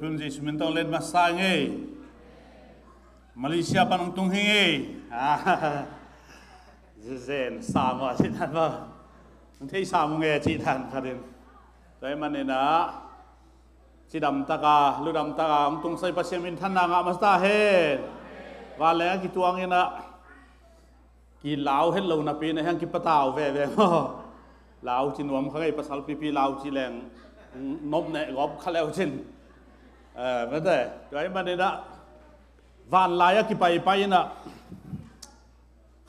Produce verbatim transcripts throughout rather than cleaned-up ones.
Tun Jesu min tawh let masa ngei. Malaysia pan hong tung hi ngei. Zen sa maw, si tan maw. Hong thei sa maw ngei, si tan khatin. Tua ahih manin ah, cidam taka, ludam taka hong tung sai Pasian minthanna ngah masa ta hen. Vanleng a kituangin ah, kilau het lo napi na hiang kipatau veve maw. Lau ci nuam kha ngei, pasal pipi lau ci leng nop neh gawp kha leu cin. Eh, mete, tua ahih manin ah, vanlai a kipaipai in ah,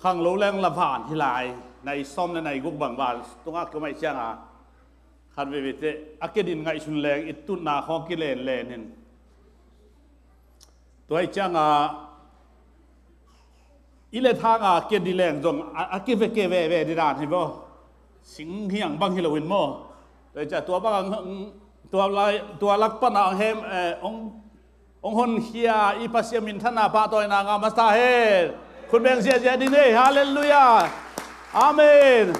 khanglo leng la van hi lai, nai sawm le nai guk bang van tungah ki om ahih ciangin, khat veve teh a kedin ngaihsun leng i tutna khawng kilenlen in. Tua ahih ciangin, i le thang a kedi leng zong a, a kiveke veve di dan hi maw. Sing hiang bang hi lo in maw. Tua ahih ciang tua bang, tua lai, tua lak pan a hong hem, eh, hong, hong honkhia i Pasian minthanna pahtawina ngah masa ta hen. Khut beng ziahziah ding ei. Halleluiah. Amen.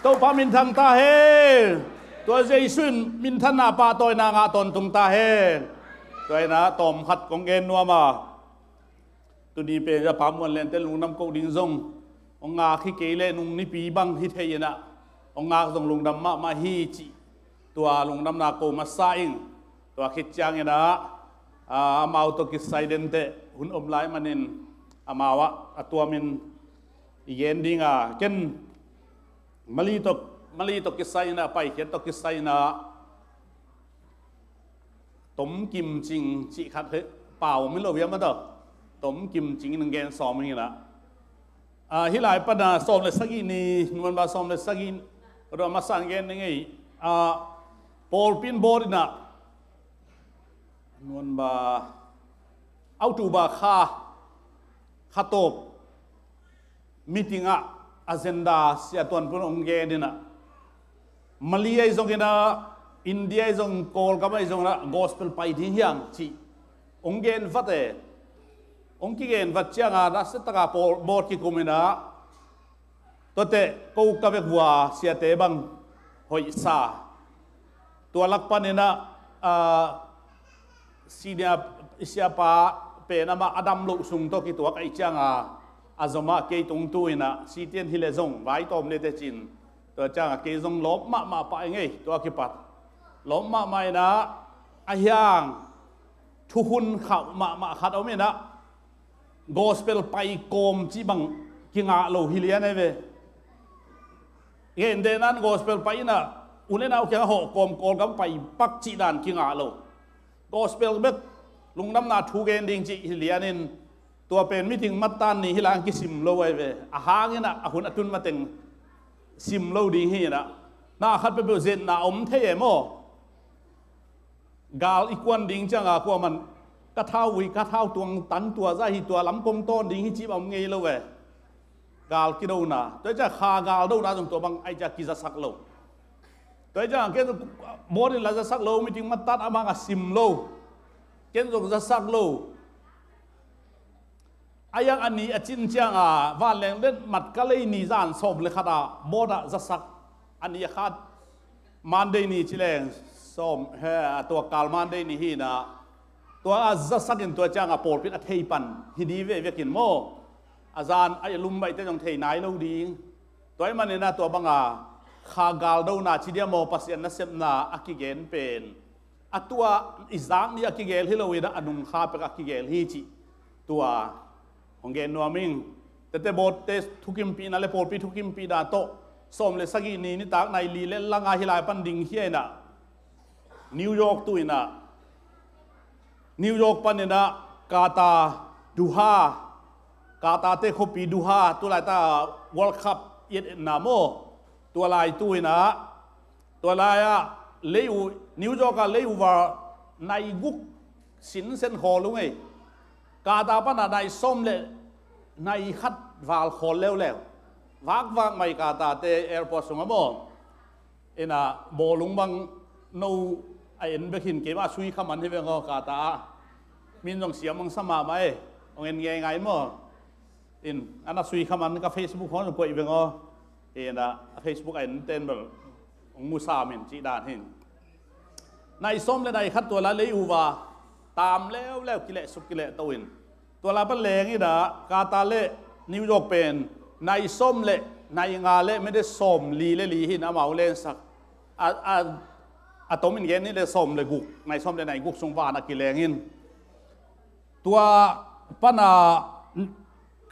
Topa minthang ta hen. Tua Jesu in minthanna pahtawina ngah tawntung ta hen. Tua in ah tawm khat kong gen nuam a, tuni pen a Pa Muan Lian te lungdam ko ding zong hong ngak hi kei leh nung nipi bang hi thei in ah, hong ngak zong lungdam mahmah hi cih tua lungdamna ko masa ing. Tua khit ciangin ah, a, amau tawh kisai den teh hun om lai manin amau ah a tuamin i gen ding a, ken Mali tawh, Mali tawh kisai in ah, Paikhiat tawh kisai in ah, Tom Kim Cing cih khat hi, pau om hi lo hiam a tawh. Tom Kim Cing in gen sawm ing in ah. Ah, hih lai pan a sawm le sagih ni, November sawm le sagih, ka dua masa in gen ning ei. Ah, pawlpi in bawl in ah, November, October kha, kha tawp meeting ah agenda Sia Tuan Pun hong gen in ah, Mali ahi zongin ah, India ahi zong, Kawlgam ahi zongin ah gospel pai ding hi hang cih hong gen vat e. Hong kigen vat ciangin ah, nasia taka pawl, bawl kikum in ah, tua teh ko ka vek vua siate bang hoih sa. Tua lak panin ah, ah, senior siapa pen amah a dam loh sung tawh kituak ahih ciangin, a zom ah kei tung tu in ah, sitian hi leh zong vai tawm le teh cin. Tua ciangin kei zong lawp mahmah pah ing ei, tua kipat. Lawp mahmah in ah, a hiang thukhun khauh mahmah khat om in ah, gospel pai kawm cih bang kingah lo hi lian ei ve. Gentehna in gospel pai in ah, u le nau kiangah hawh kawm, Kawlgam pai pak cih dan kingah lo. Gospel bek lungdamna thu gen ding cih hi lian in, tua pen meeting mattan ni hi lai hang kisim lo ei ve. A hang in ah, a hun a tun mateng sim lo ding hi in ah. Na khat peuhpeuh zetna om thei e maw. Gal i kuan ding ciangin kuaman ka thau vui, ka thau tuang tan tua zah hi, tua lam kong tawn ding hi cih bang om ngei lo ve. Gal kidona, tua ahih ciang kha gal dona zong tua bang ahih ciang kizasak lo. Tua ahih ciang ken zong bawl in la zasak lo, meeting mattan a mang a sim lo. Ken zong zasak lo. A hiang a ni a cin ciangin, vanleng letmat ka lei ni zan sawm le khat ah bawl ah zasak. A ni a khat Monday ni ci leng sawm, he, a tua kal Monday ni hi in ah, tua a zasak in tua ciangin pawlpi in a thei pan hi ding veve kin maw. A zan a lum baih teh zong thei nai lo ding. Tua ahih manin ah tua bang a kha gal dona ci diam maw, Pasian nasepna a kigen pen, a tua i zak ni a kigel hi lo in ah, a nung kha pek a kigel hi cih tua hong gen nuam ing. Tete bawlte thukimpihna le pawlpi thukimpihna tawh sawm le sagih ni nitak nai li le lang a hih lai pan ding hi in ah, New York tu in ah, New York pan in ah Qatar, Doha, Qatar te khuapi Doha, tu laitak World Cup i et etna maw, tua lai tu in ah, tua lai ah lei u, New York ah lei u val nai guk sinsen khawl uh ngei. Qatar pan ah nai sawm le nai khat val khawl leuleu. Vakvak mai Qatar te airport sungah maw. In ah bawlung bang no a en bek hin, keimah sui kha man hi veng aw, Qatar ah. Min zong siam hong sa mahmah e. Hong en ngeingai maw. In, a na sui kha man ka Facebook hong koih veng aw. In ah Facebook a en ten bel hong mu sam in cih dan hin. Nai sawm le nai khat tua lai lei u va, Tam leuleu, kilehsuk kilehto in. Tua lai pan leng in ah, Qatar le New York pen nai sawm le nai nga le minute sawm li le li hi in amau lensak. A, a, a tom in gen ni le sawm le guk, nai sawm le nai guk sung van a kileng in. Tua pan a,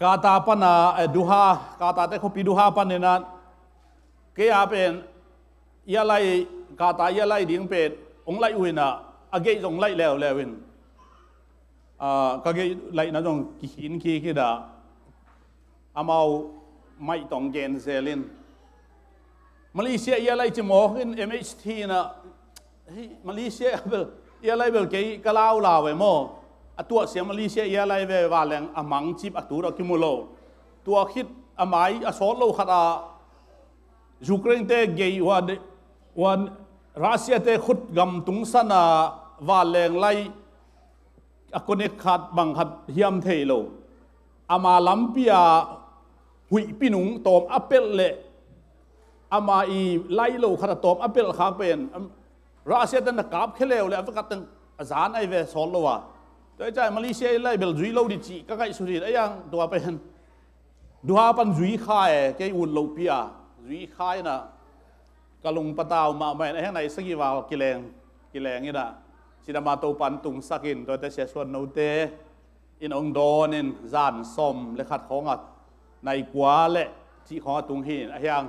Qatar pan a, eh, Doha, Qatar te khuapi Doha pan in ah, kei a pen, airline, Qatar airline ding pen hong laih uh in ah, a gate zong laih leuleu in. Ah, ka gate laihna zong kikhin kik in ah, amau maih tawh gen zel in. Malaysia airline ci mawk in M H T in ah, hei, Malaysia bel, airline bel kei ka laulau e maw. A tuahsia Malaysia airline ve, vanleng a mangcip a tu tawh kimu lo. Tua khit a mai a sawt lo khat a, Ukraine te gei ua de, ua Russia te khut gam tung san a, vanleng lai a connect khat bang khat hiam thei lo. Ama lampi a huihpi nung tawm a pelh le, ama i lai lo khat a tawm a pelh khak pen, am, Russia te na kap khe leu le, a vekat teng a zan ai ve sawt lo a. Tua i cai Malaysia airline bel zui lo di cih ka ngaihsut hi, a yang tua pen Doha pan zui kha e, kei ut loh pi a, zui kha in ah, ka lung patau mahmah in, a heng nai sagih val kileng, kileng in ah, cidam a Topan tungsak in, tuate Sia Suan Note in hong dawn in, zan sawm le khat khawng a, nai kua le cih khawng a tung hi in, a hiang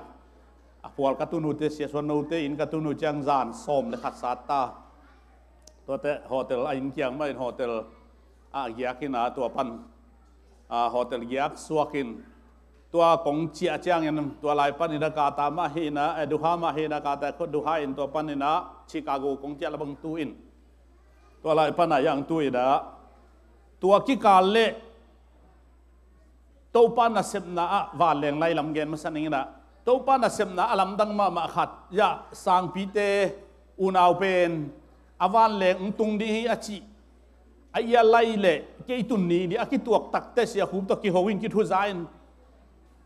a phual ka tun uh te, Sia Suan Note in ka tun uh ciang zan sawm le khat sat ta. Tuate hotel a inn kiang mah in hotel a giak in ah, tua pan, ah, hotel giak suak in, tua kong ciah ciangin, tua lai pan in ah Qatar mah hi in ah, eh, Doha mah hi in ah, Qatar khut Doha in, tua pan in ah Chicago kong ciah la bang tu in, tua lai pan a yang tu in ah, tua kikal le Topa nasepna ah vanleng lai lam gen masa ning in ah, Topa nasepna a lamdang mahmah khat, ya, sangpite unau pen a vanleng hong tung ding hi a cih, a airline le kei tun ni ding a kituak takte Sia Khup tawh kiho in, kithuza in,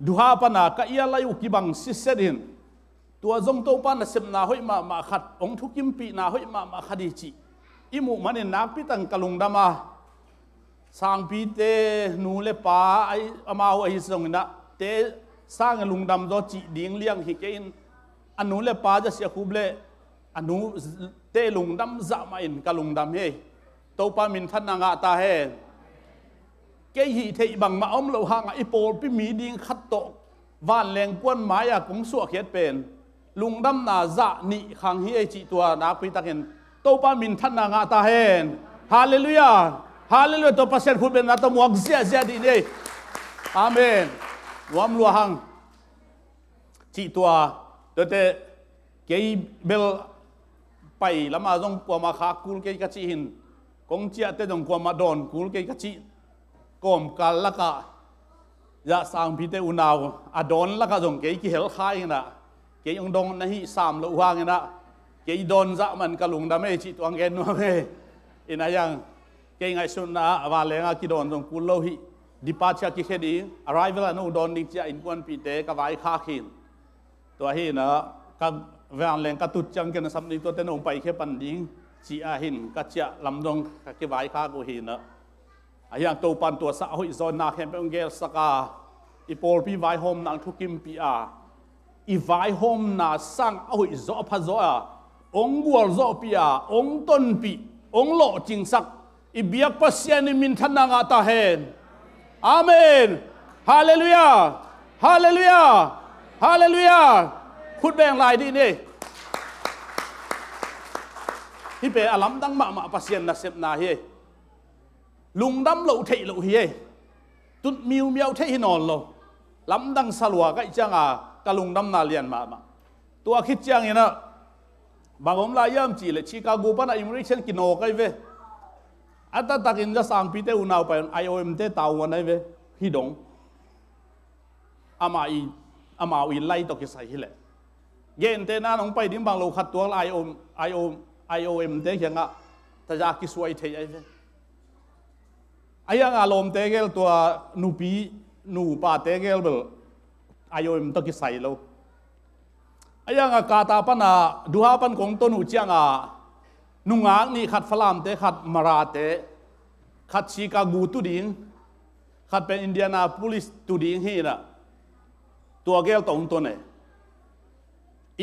Doha pan a ka airline uh kibang sitset in, tua zong Topa nasepna hoih mahmah khat, hong thukimpihna hoih mahmah khat hi cih i muh manin nakpi tak ka lungdam a, sangpite nu le pa, ai, amau ahi zongin ah, te sang lungdam zaw cih ding liang hi kei in, a nu le pa, Sia Khup le a nu te lungdam zah mah in ka lungdam hi. Topa minthanna ngah ta hen. Kei hih theih bangmah om loh hangah i pawlpi mi ding khat tawh vanleng kuan mai-a kong suahkhiat pen lungdamna zah nih khang hi ei cih tua nakpi takin Topa minthanna ngah ta hen. Halleluiah. Halleluiah. Tua Pasian khut benna tawh muak ziahziah dih ni ei. Amen. Nuam lua hang. Cih tua, tuate kei bel pai lama zong kuama khak kul kei ka cih hin, kong ciahte zong kuama dawn kul kei ka cih kawmkal lakah, ya, sangpite unau a dawn lakah zong kei kihel kha in ah, kei hong dawn na hih sam loh uh hangin ah, kei dawn zah man ka lungdam ei cih tuang gen nuam ei. In a yang, kei ngaihsutna ah vanleng a kidawn zong kul lo hi. Departure kikhia ding, arrival a no dawn ding ci-a innkuanpihte ka vaikhak hi. Tua hi in ah, ka vanleng ka tut ciang ken a sam ding, tuate no paikhia pan ding ci-a hin ka ciah lam zong ka kivaikhak uh hi in ah. A hiang Topan tua sah a hoih zaw na khempeuh hong gelsak a, i pawlpi vaihawmna hong thukimpih a, i vaihawmna sang a hoih zaw a pha zaw a, hong gualzawhpih a, hong tonpih, hong lawhcingsak i biak Pasian in minthanna ngah ta hen. Amen. Halleluiah. Halleluiah. Halleluiah. Khut beng lai dih ni. Hih pen a lamdang mahmah Pasian nasepna hi. Lungdam loh theih loh hi ei. Tut miumiau theih hi nawn lo. Lamdang salua kaih cianga ka lungdamna lian mahmah. Tua khit ciangin ah bang om lai hiam cihleh Chicago pana immigration kinawk ai ve. A taktakin za sangpite unau pai un I O M te tauan ai ve. Hi dong. Amau i, amau i lai tawh kisai hileh. Gente nan hong pai ding bang lo khat tuak la I O M, I O M, I O M te kiangah taza kisuai thei ai ve. A hianga lawmte gel tua nupi, nupate gel bel I O M tawh kisai lo. A hianga Qatar pana Doha pan kong ton uh cianga Nungak nih, khat Falamte, khat Marate, khat Chicago tu ding, khat pen Indianapolis tu ding hi inah, tua gel tawh hong tun e.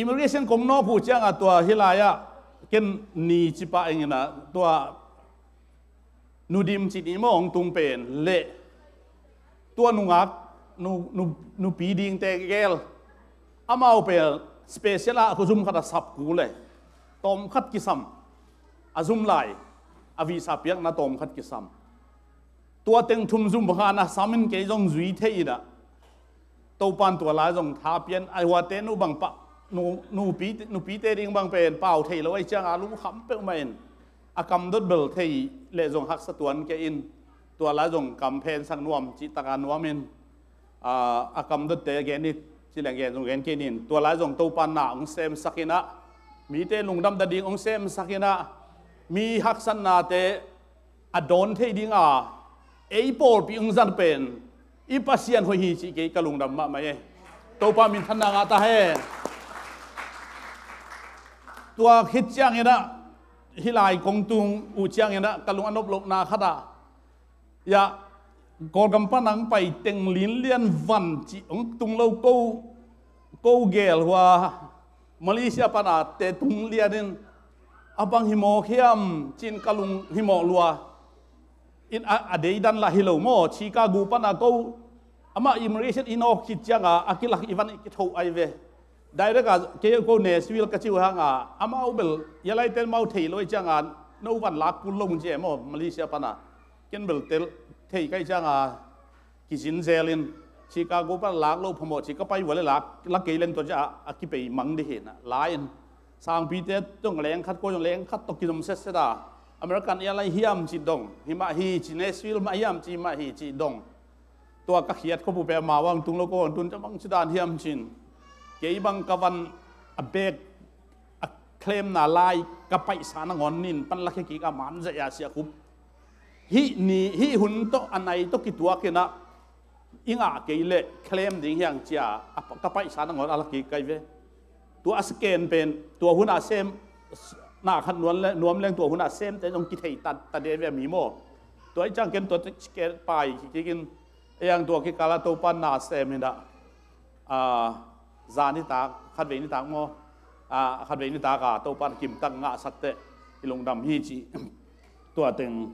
Immigration kong nawk uh ciangah tua hih lai-ah ken ni ci pah ing inah, tua Nu Dim cih ni maw hong tung pen le tua nungak nu, nu, nupi dingte gel, amau pen special ah zum khat a sap kul e, tawmkhat kisam, a zum lai a visa piakna tawmkhat kisam. Tua teng thum zum khat na sam in kei zong zui thei inah, Topan tua lai zong tha pian a, huate nu bang pah, nu, nupi, nupite ding bang pen pau thei lo ahih ciangah lungkham peuhmah in, a kam dot bel thei leh zong haksa tuan kei in, tua lai zong kam phensak nuam cih takah nuam in, a, a kam dotte gen ni, ci leng gen zong gen kei ning. Tua lai zong Topan na hong semsak inah, mite lungdam nading hong semsak inah, mi haksatnate a dawn thei dinga ei pawlpi hong zat pen i Pasian hoih hi cih kei ka lungdam mahmah e. Topa minthanna ngah ta hen. Tua khit ciang inah, hih lai kong tung uh ciang inah ka lung a nop lohna khat ah, ya, Kawlgam pan hong pai teng Lin Lian Van cih hong tung lo ko, ko gel hua, Malaysia pana te tung lian in, a bang hi mawk hiam ci-in ka lung hi mawk lua. In a, a deidan lah hi lo maw, Chicago pana ko, amah immigration i nawk khit cianga a kilak i van i kitho ai ve. Direct a kei ko Nashville ka ci uh hanga, amau bel ya laite mau thei lo ahih cianga, no van lak kul lo mun ci e maw, Malaysia pana. Ken bel tel thei ka hih cianga, kizin zelin, Chicago pan lak lo phamawh ci, ka pai vua le lak, lak kei len tua ci a, a kipei mang dih hi na. Lai-in, sangpite zong leng khat, ko zong leng khat tawh kizom setset a. American Airline hiam ci dong, hi mah hi ci, Nashville mah hiam ci, mah hi ci dong. Tua ka khiat khop uh pen amau hong tung lo, ko hong tun ciang bang ci dan hiam cin. Kei bang ka van a bag a claimna lai ka paisa nangawn nin pan lakhia kik a man zaih a sia khup. Hih ni, hih hun tawh a nai tawh kituak inah, i ngah kei leh claim ding hiang cia, a pa-, ka paisa nangawn a la kik kai ve. Tua a scan pen, tua hun a sem, na khat nuam le, nuam leng tua hun a semte zong kithei ta, ta de ve a mi maw. Tua i ciang ken tua scan pai kik in, ei ang tua kikal a Topa na sem inah, a, zan nitak, khatvei nitak maw, a, khatvei nitak a Topan kimtak ngahsak teh i lungdam hi ci. Tua teng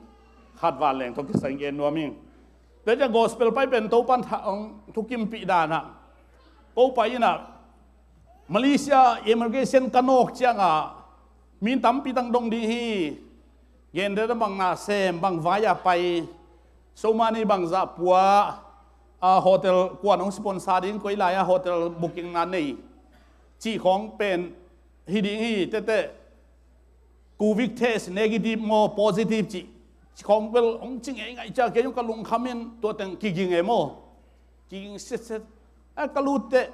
khat vanleng tawh kisai gen nuam ing. Tua ciang gospel pai pen Topan tha-, hong thukimpih danah, ko pai inah, Malaysia immigration ka nawk cianga, mi tampi tang dong ding hi. Gentehna bang na sem, bang vai-a pai, sumani bangzah pua, a, hotel kuan hong sponsor ding, koi lai-a hotel booking na nei cih khawng pen hi ding hi, tete. Covid test negative maw positive cih, cih khawng bel hong ci ngeingai cia kei zong ka lungkham in, tua teng kiging e maw. Kiging setset. A, ka lut teh,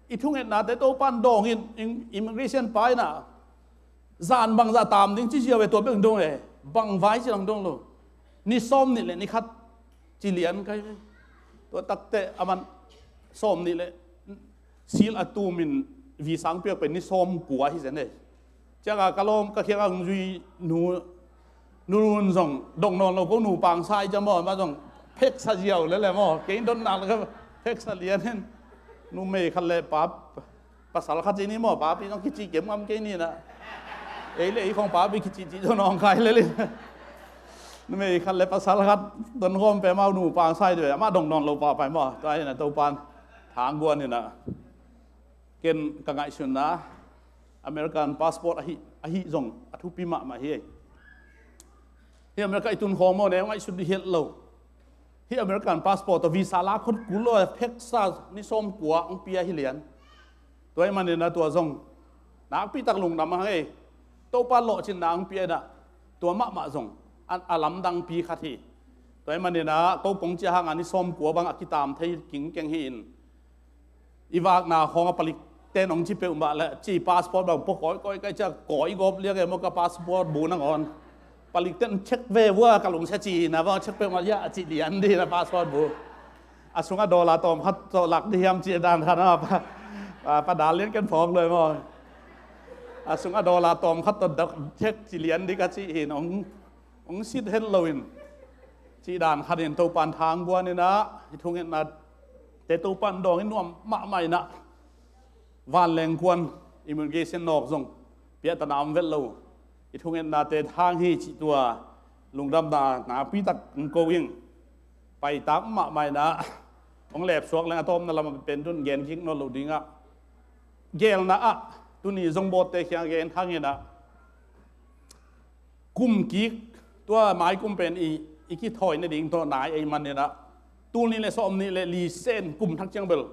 i thungetnate Topan dawng in, in, immigration pa inah, zan bangzah tam ding ci ziau e, tua beng dong e, bang vai ci lang dong lo. Ni sawm nih le ni khat ci lian kai ve. Tua takteh aman sawm nih le sil a tumin visa hong piak pen ni sawm kua hi zen e. Ciangah ka lawm ka khiangah hong zui nu, nu Lun zong dong nawn lo, ko nu Pang Sai ciang maw, amah zong pheksa ziau lele maw, kei dotnak le ka pheksa lian in. Numei khat le pa, pasal khat ci ni maw, papi zong kici kem ngam kei ni na. Ei le ei khong papi kici ci zong nawng kai lel in. Numei khat le pasal khat don khawm pe mau nu Pang Sai de, amah dong nawn lo pa pai maw, tua inah Topan thang guan inah. Ken ka ngaihsunna, American passport ahi, ahi zong a thupi mahmah hi. Hih America i tun khawng maw, ne ngaihsut dih hiat lo. Hih American passport tawh visa la khut kul lo, pheksa ni sawm kua hong pia hi lian. Tua ahih manin a tua zong nakpi tak lungdam hang ei. Topa lawhcinna hong pia inah, tua mahmah zong a, a lamdangpi khat hi. Tua ahih manin a ko kong cia hanga ni sawm kua bang a kitam thei kingkeng hi in. I vakna khawng a palik ten hong ci peuhmah le, ci passport bang pua kawikawi kai cia kawi gawp liak e maw, ka passport bu nangawn. Palik ten check ve vua ka lungsia ci na bang check peuhmah, ya, a ci lian dih na passport bu. A sungah dollar tawm khat tawh lak dih hiam ci dan khat na pa, pa, pa dal lian ken phawk lo e maw. A sung a dollar tawm khat tawh dak thek ci lian dik a ci hi in hong, hong sit het lo in cih dan khat in Topan thang guan in ah i thungetnate Topan dawng in nuam mahmah in ah vanleng kuan immigration nawk zong piahtana om vet lo. I thungetnate thang hi cih tua lungdamna napi tak hong ko ing. Paitak mahmah in ah hong lepsuak leng a tawpna lam a pen tun gen kik nawn lo ding ah, gelna ah tuni zong bawtte kiang gen thang in ah, kum kik tua mai kum pen i, i kithawi nading tawh nai ei man in ah, tul nih le sawm nih le li sen kum thak ciang bel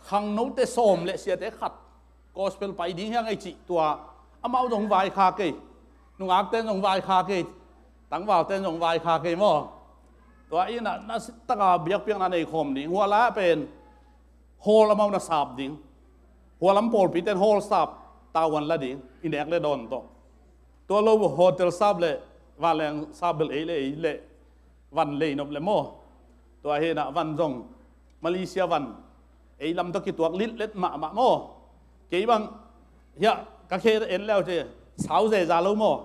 khangnote sawm le siate khat gospel pai ding hiang ei cih tua, amau zong vaikhak ei, nungakte zong vaikhak ei, tangvalte zong vaikhak ei maw. Tua in ah na sittaka biakpiakna nei khawm ding, hua lai ah pen hall amau na sap ding, hua lam pawlpite in hall sap, tavuan la ding, i nek le dawn tawh. Tua lo hotel sap le vanleng sap bel ei le ei le van lei nop le maw. Tua hi in ah van zong Malaysia van ei lam tawh kituak litlet mahmah maw. Kei bang hiah ka khe en leu ci sau zeza lo maw.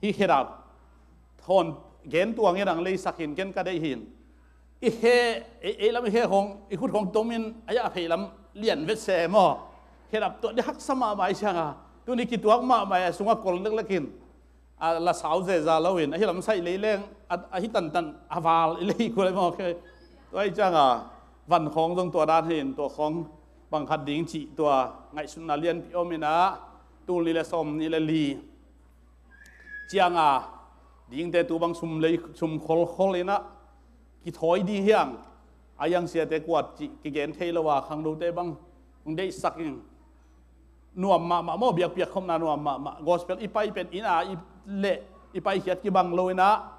Hih khedap thawn gen tuang in ang leisak hin ken ka deih hin. I khe, ei, ei lam i khe khawng, i khut khawng tom in a yah phei lam lian vet se maw. Khedap tuah dih haksa mahmah i ciang a, tuni kituak mahmah a sungah kol leklek in a la sau zeza lo in, ahi lam saih lei leng a, ahi tantan a val i lei kul maw khe. Tua i ciang a van khawng zong tua dan hi in, tua khawng bang khat ding cih tua ngaihsutna lianpi om in ah, tul nih le sawm nih le li ciang a dingte tu bang sum lei, sum kholkhol in ah kithawi ding hiang, a hiang siate kuat cih kigen thei lo a khangnote bang hong deihsak in. Nuam mahmah maw, biakpiak khopna nuam mahmah. Gospel i pai pen in a i leh i paikhiat kibang lo in ah,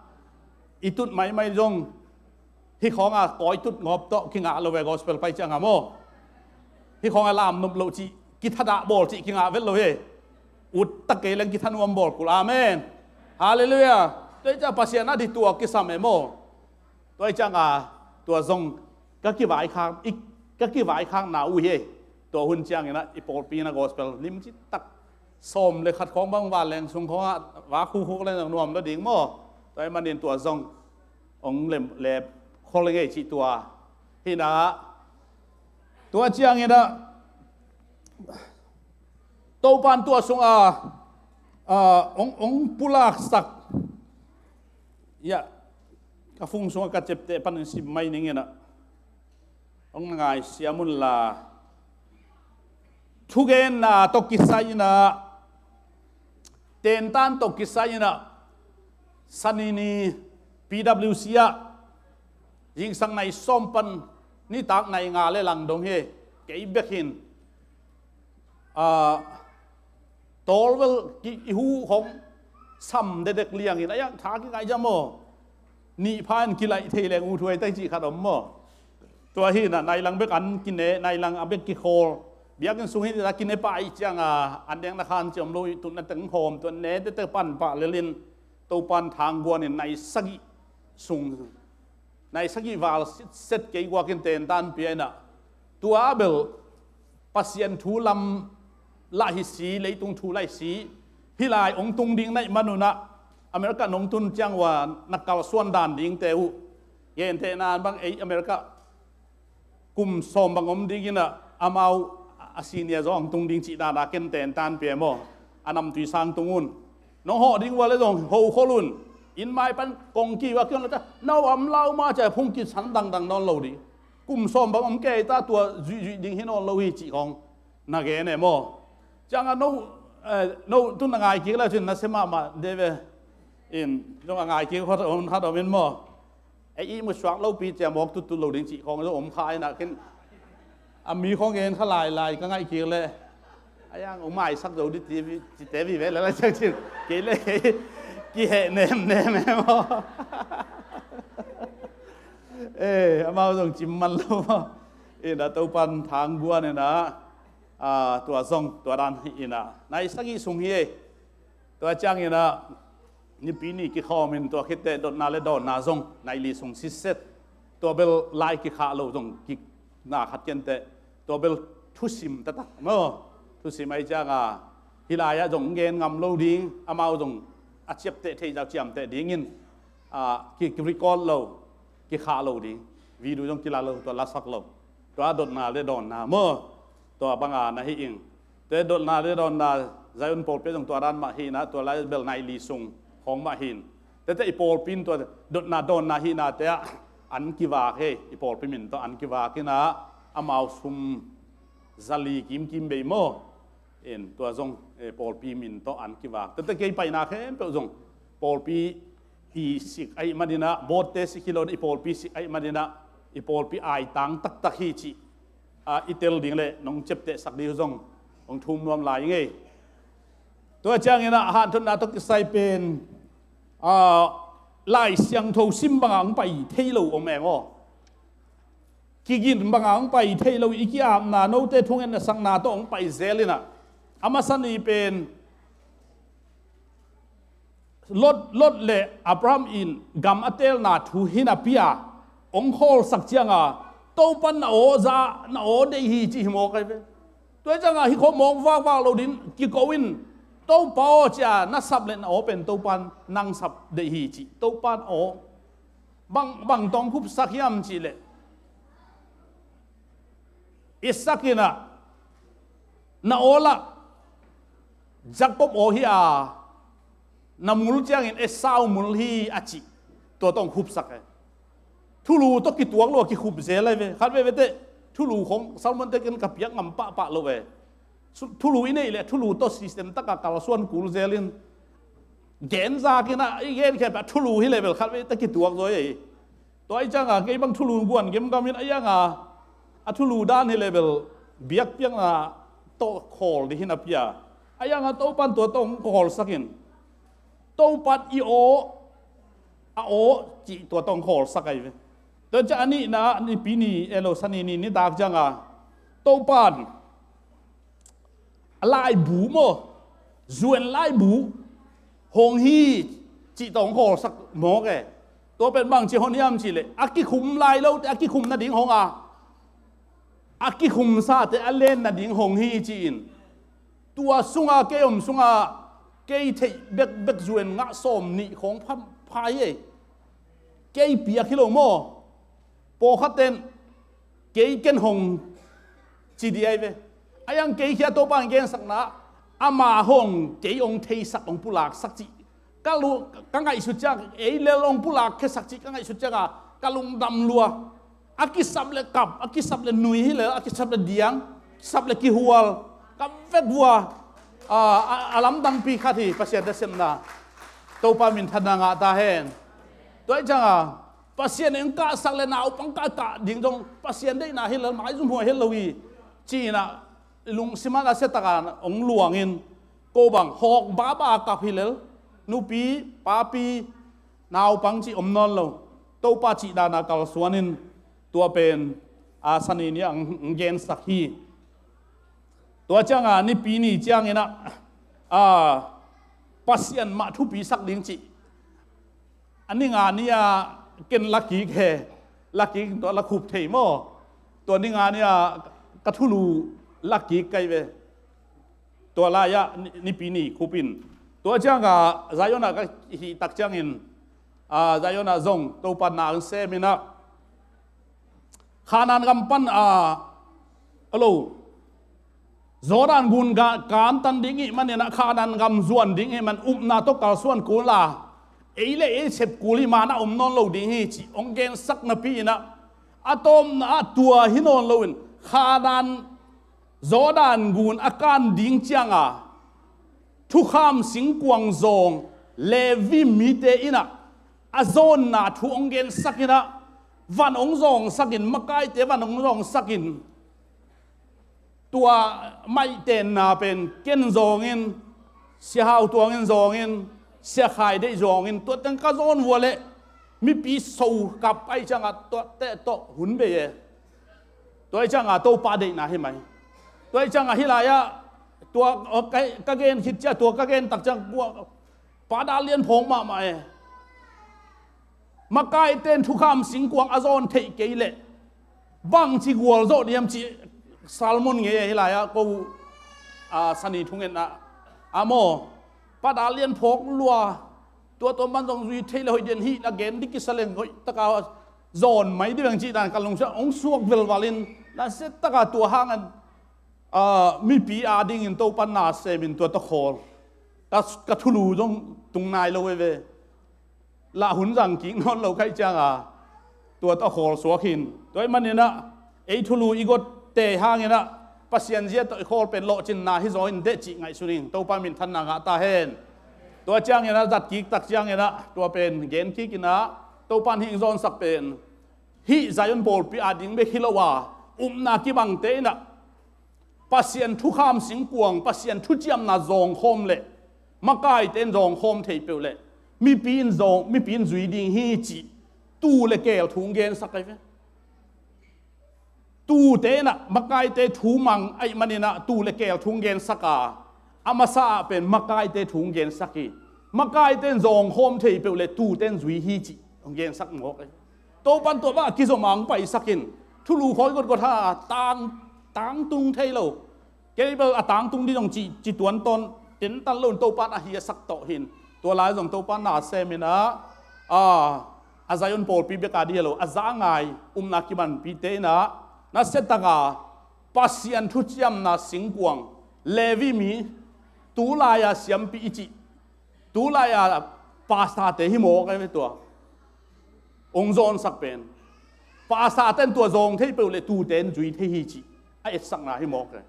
i tut maimai zong hih khawng a kawi tut ngawp tawh kingah lo ve gospel pai ciang a maw. Hih khawng a lam nop loh cih, kithadah bawl cih kingah vet lo hi. Ut tak kei leng kithanuam bawl kul. Amen. Halleluiah. Tua i ciang Pasian a dih tua kisam e maw. Tua i ciang a tua zong ka kivaikhak, i, ka kivaikhakna uh hi. Tua hun ciang in ah i pawlpi in ah gospel limci tak sawm le khat khawng bang vanleng sung khawng ah va khukhuk leng nuam lo ding maw. Tua i manin tua zong hong lem, lep khol ngei cih tua hi in ah, tua ciang in ah Topan tua sung a, a, hong, hong pulaksak. Ia, ka phung sungah ka ciapteh panin sim mai ning in ah, hong na ngaisiam un la. Thugenna tawh kisai in ah, tentan tawh kisai in ah, Sani ni P W C ah zingsang nai sawm pan nitak nai nga le lang dong hi. Kei bek hin, a, tawl vel ki, i hu khawng sam dedek liang in, a iang tha kingai zia maw. Nih pha in kilaih thei leng uh thuai tai cih khat om maw. Tua hi in ah nai lang bek an kine, nai lang a bek kikhawl. Biakinn sung hi in ah kine pah i ciang a, an dengna khan ci om lo i tutna teng hawm, tua ne tete pan pah lel in Topan thang guan in nai sagih sung, nai sagih val sitset kei guak in tentan pia in ah, tua bel Pasian thu lam lah hi si, leitung thu lah hi si, hih lai hong tung ding naih man un ah, America nong tun ciang ua na kalsuan dan dingte uh. Gentehna bang ei America kum sawm bang om ding in ah, amau a senior zong hong tung ding cih dan a ken tentan pia maw. A namtui sang tung un. Nong hawh ding ua le zong ho khol un. Inn mai pan kong ki ua kion lo ta, no am lau ma ca phung kisan dangdang nawn lo ding. Kum sawm bang om kei ta, tua zuihzuih ding hi nawn lo hi cih khawng na gen e maw. Ciang a no, eh, no tun a ngai kik le cin na se mahmah de ve. In zong a ngai kik khat om, khat om in maw. Ei i musuak lopi cia mawk tuttut lo ding cih khawng zong om kha in ah ken. A mi khawng gen kha lailai ka ngaih kik le. A iang hong maisak zo dih ti vi, cite vive le la ciang cin. Kei le kei kiheh nemnem e maw. Eh, amau zong cim man lo maw. In ah Topan thang guan in ah, ah, tua zong, tua dan hi in ah. Nai sagih sung hi e. Tua ciang in ah, nipi ni kikhawm in tua khitteh dotna le dawnna zong, nai li sung sitset. Tua bel lai kikhah lo zong, kikna khat kenteh. Tua bel thusim taktak maw. Thusim ahi ciang a, Hih lai-ah zong gen ngam lo ding, amau zong a ciapteh thei zau ciamteh dingin, ah, ki, ki record lo, kikhah lo ding. Video zong kila lo, tua lasak lo. Tua dotna le dawnna maw, tua banga na hi ing. Tua dotna le dawnna, Zion pawlpi zong tua dan mah hi na, tua lai bel nai li sung khawng mah hi in. Tua tua i pawlpi in tua dotna dawnna hi na, tua an kivak hi, i pawlpi min tawh an kivak hi na, amau sum za li kimkim bei maw. In tua zong, eh, pawlpi min tawh an kivak. Tua tua kei paina khempeuh zong pawlpi i sik ahih manin ah, botte sik hi lo in i pawlpi sik ahih manin ah, i pawlpi aitang taktak hi cih, ah, i tel ding le nong ciaptehsak ding zong hong thum nuam lai ing ei. Tua ciangin ah hanthotna tawh kisai pen, ah, Lai Siangtho sim banga hong pai thei lo om eng aw. Kigin banga hong pai thei lo, i ki-apna, note thungetna sakna tawh hong pai zel in ah, a masa ni pen Lot, Lot le Abraham in gam a teelna thu hi napi a hong khawlsak cianga, Topa na aw za, na aw deih hi cih hi mawk ai ve. Tua hi cianga hih khawng mawk vakvak lo din kiko in, Topa aw cia na sap le na aw pen Topa in nang sap deih hi cih, Topa na aw. Bang, bang tawh hong khupsak hiam cih leh, Isak in ah, na aw lah Jakob aw hi a, na mul ciangin Esau mul hi a cih, tua tawh hong khupsak e. Thulu tawh kituak lo a kikhup zel ai ve. Khat veve teh, thulu khawng Solomon te ken ka piak ngam pahpah lo e. Su-, thulu i neih leh thulu tawh system taka kalsuan kul zel in, gen zak in ah i gen khempeuh a thulu hi leh bel khat veve teh kituak zaw ei. Tua i cianga kei bang thulu guan gemgam in a ianga, a thulu dan hi leh bel biakpiakna tawh khawl ding hi napi a, a ianga Topa in tua tawh hong khawlsak in, Topa in i aw, a aw cih tua tawh hong khawlsak ai ve. Tua ciang a nihna, Nipi ni, elo, Sani ni, nitak cianga Topa in a laibu maw, Zuen laibu hong hi cih tawh hong khawlsak mawk e. Tua pen bangci hong hiam cih leh, a kikhum lai lote a kikhum nading hong a, a kikhumsate a len nading hong hi ci-in, tua sunga kei om sunga kei theih bekbek Zuen ngah sawm nih khawng pha, pha hi ei. Kei piak hi lo maw? Pawlkhat ten kei ken hong ci dih ai ve. A iang kei khia Topa in gensakna, ama hong kei hong theisak, hong pulaksak cih ka lu-, ka ngaihsut ciang, ei lel hong pulakkhiasak cih ka ngaihsut cianga ka lungdam lua. A kisap le kap, a kisap le nui hi lel, a kisap le diang, kisap le kihual, ka vek vua, a, a, a lamdangpi khat hi Pasian nasepna. Topa minthanna ngah ta hen. Tua hi cianga Pasian in hong kahsak le naupang kahkah ding zong Pasian deihna hi lel, maizum huai hi lo hi. Ci-in ah lungsim ah nasiataka hong luangin, ko bang hawk baba kap hi lel, nupi, papi, naupang cih om nawn lo. Topa cih dana kalsuanin tua pen, a, Sani ni-ah hong, hong gensak hi. Tua cianga Nipi ni ciangin ah, a, Pasian mah thupisak ding cih a ni nga ni-a ken la kik he, la kik tua la khup thei maw? Tua ni nga ni-a ka thulu la kik kai ve. Tua lai-ah Ni-, Nipi ni khup in. Tua cianga Zion ah ka hih tak ciangin, a, Zion ah zong Topa na hong sem in ah, Khanaan gam pan a, a lo, Jordan gun ga-, kantan ding ih manin ah Khanaan gam zuan ding ih man upna tawh kalsuan kul a, ei le ei sep kul ih man a om nawn lo ding hi cih hong gensak napi in ah, a tawpna ah tua hi nawn loin Khanaan, Jordan gun a kan ding cianga thukham singkuang zawng Levi mite in ah a zawnna thu hong gensak in ah, van hong zawngsak in, makaite van hong zawngsak in, tua maihtenna pen ken zawngin, Sia Hau Tuang in zawngin, Sia Khai Deih zawngin, tua teng ka zawn vua leh mipi so kap ahih ciangah tua teh tawh hun bei e. Tua ahih ciangah Topa deihna hi mai. Tua ahih ciangah hih lai-ah tua, ka, ka gen khit ciah, tua ka gen tak ciang kua, Pa Dal Lian phawng mahmah e. Makaite in thukham singkuang a zawn theih kei leh bangci gualzawh diam cih sermon ngei e. Hih lai-ah ko, a, Sani thungetna A maw, pada lian phawk lua, tua tua man zong zui thei le hoih den hi, a gen dih kisa leng hoih taka zawn mai dih beng cih dan ka lungsim hong suak velval in, na set taka tua hangin, ah, mipi a dingin Topan na semin tua tawh khawl. Ka, ka thulu zong tung nai lo veve. Lah hun zang kik nawn lo khaih cianga tua tawh khawl suak hin. Tua ih maninah ei thulu i gotte hanginah Pasian zia tawh i khawl pen lawhcinna hi zaw in deh cih ngaihsun in Topa minthanna ngah ta hen. Tua cianginah zat kik tak cianginah tua pen gen kikinah Topan hing zawnsak pen hih Zion pawlpi a ding bek hi lo a, upna kibangte inah Pasian thukham singkuang, Pasian thuciamna zawngkhawm le makaite in zawngkhawm thei peuh le mipi in zawng, mipi in zui ding hi cih tuu le keel thu hong gensak ahi ve. Tuute inah makaite thu mang aih maninah tuu le keel thu hong gensak a, a masa ah pen makaite thu hong gensak hi. Makaite in zawngkhawm thei peuh le tuute in zui hi cih hong gensak mawk ahi. Topan tua bang a kizom a hong paisak in thulu khawi gotgot ha tang, tangtung thei lo. Kei bel a tangtung dih zong ci, ci tuantawn tentan lo in Topan a hiasak tawh hin. Tua lai zong Topan na seminah a, a Zion pawlpi bek a dih hi lo, a za a ngai upna kimanpite inah na setaka Pasian thuciamna singkuang Levi mi tulai-a siampi i cih tulai-a pastate hi mawk ahi ve tua. Hong zawnsak pen pastate in tua zawng thei peuh le tuute in zui thei hi cih a etsakna hi mawk ahi.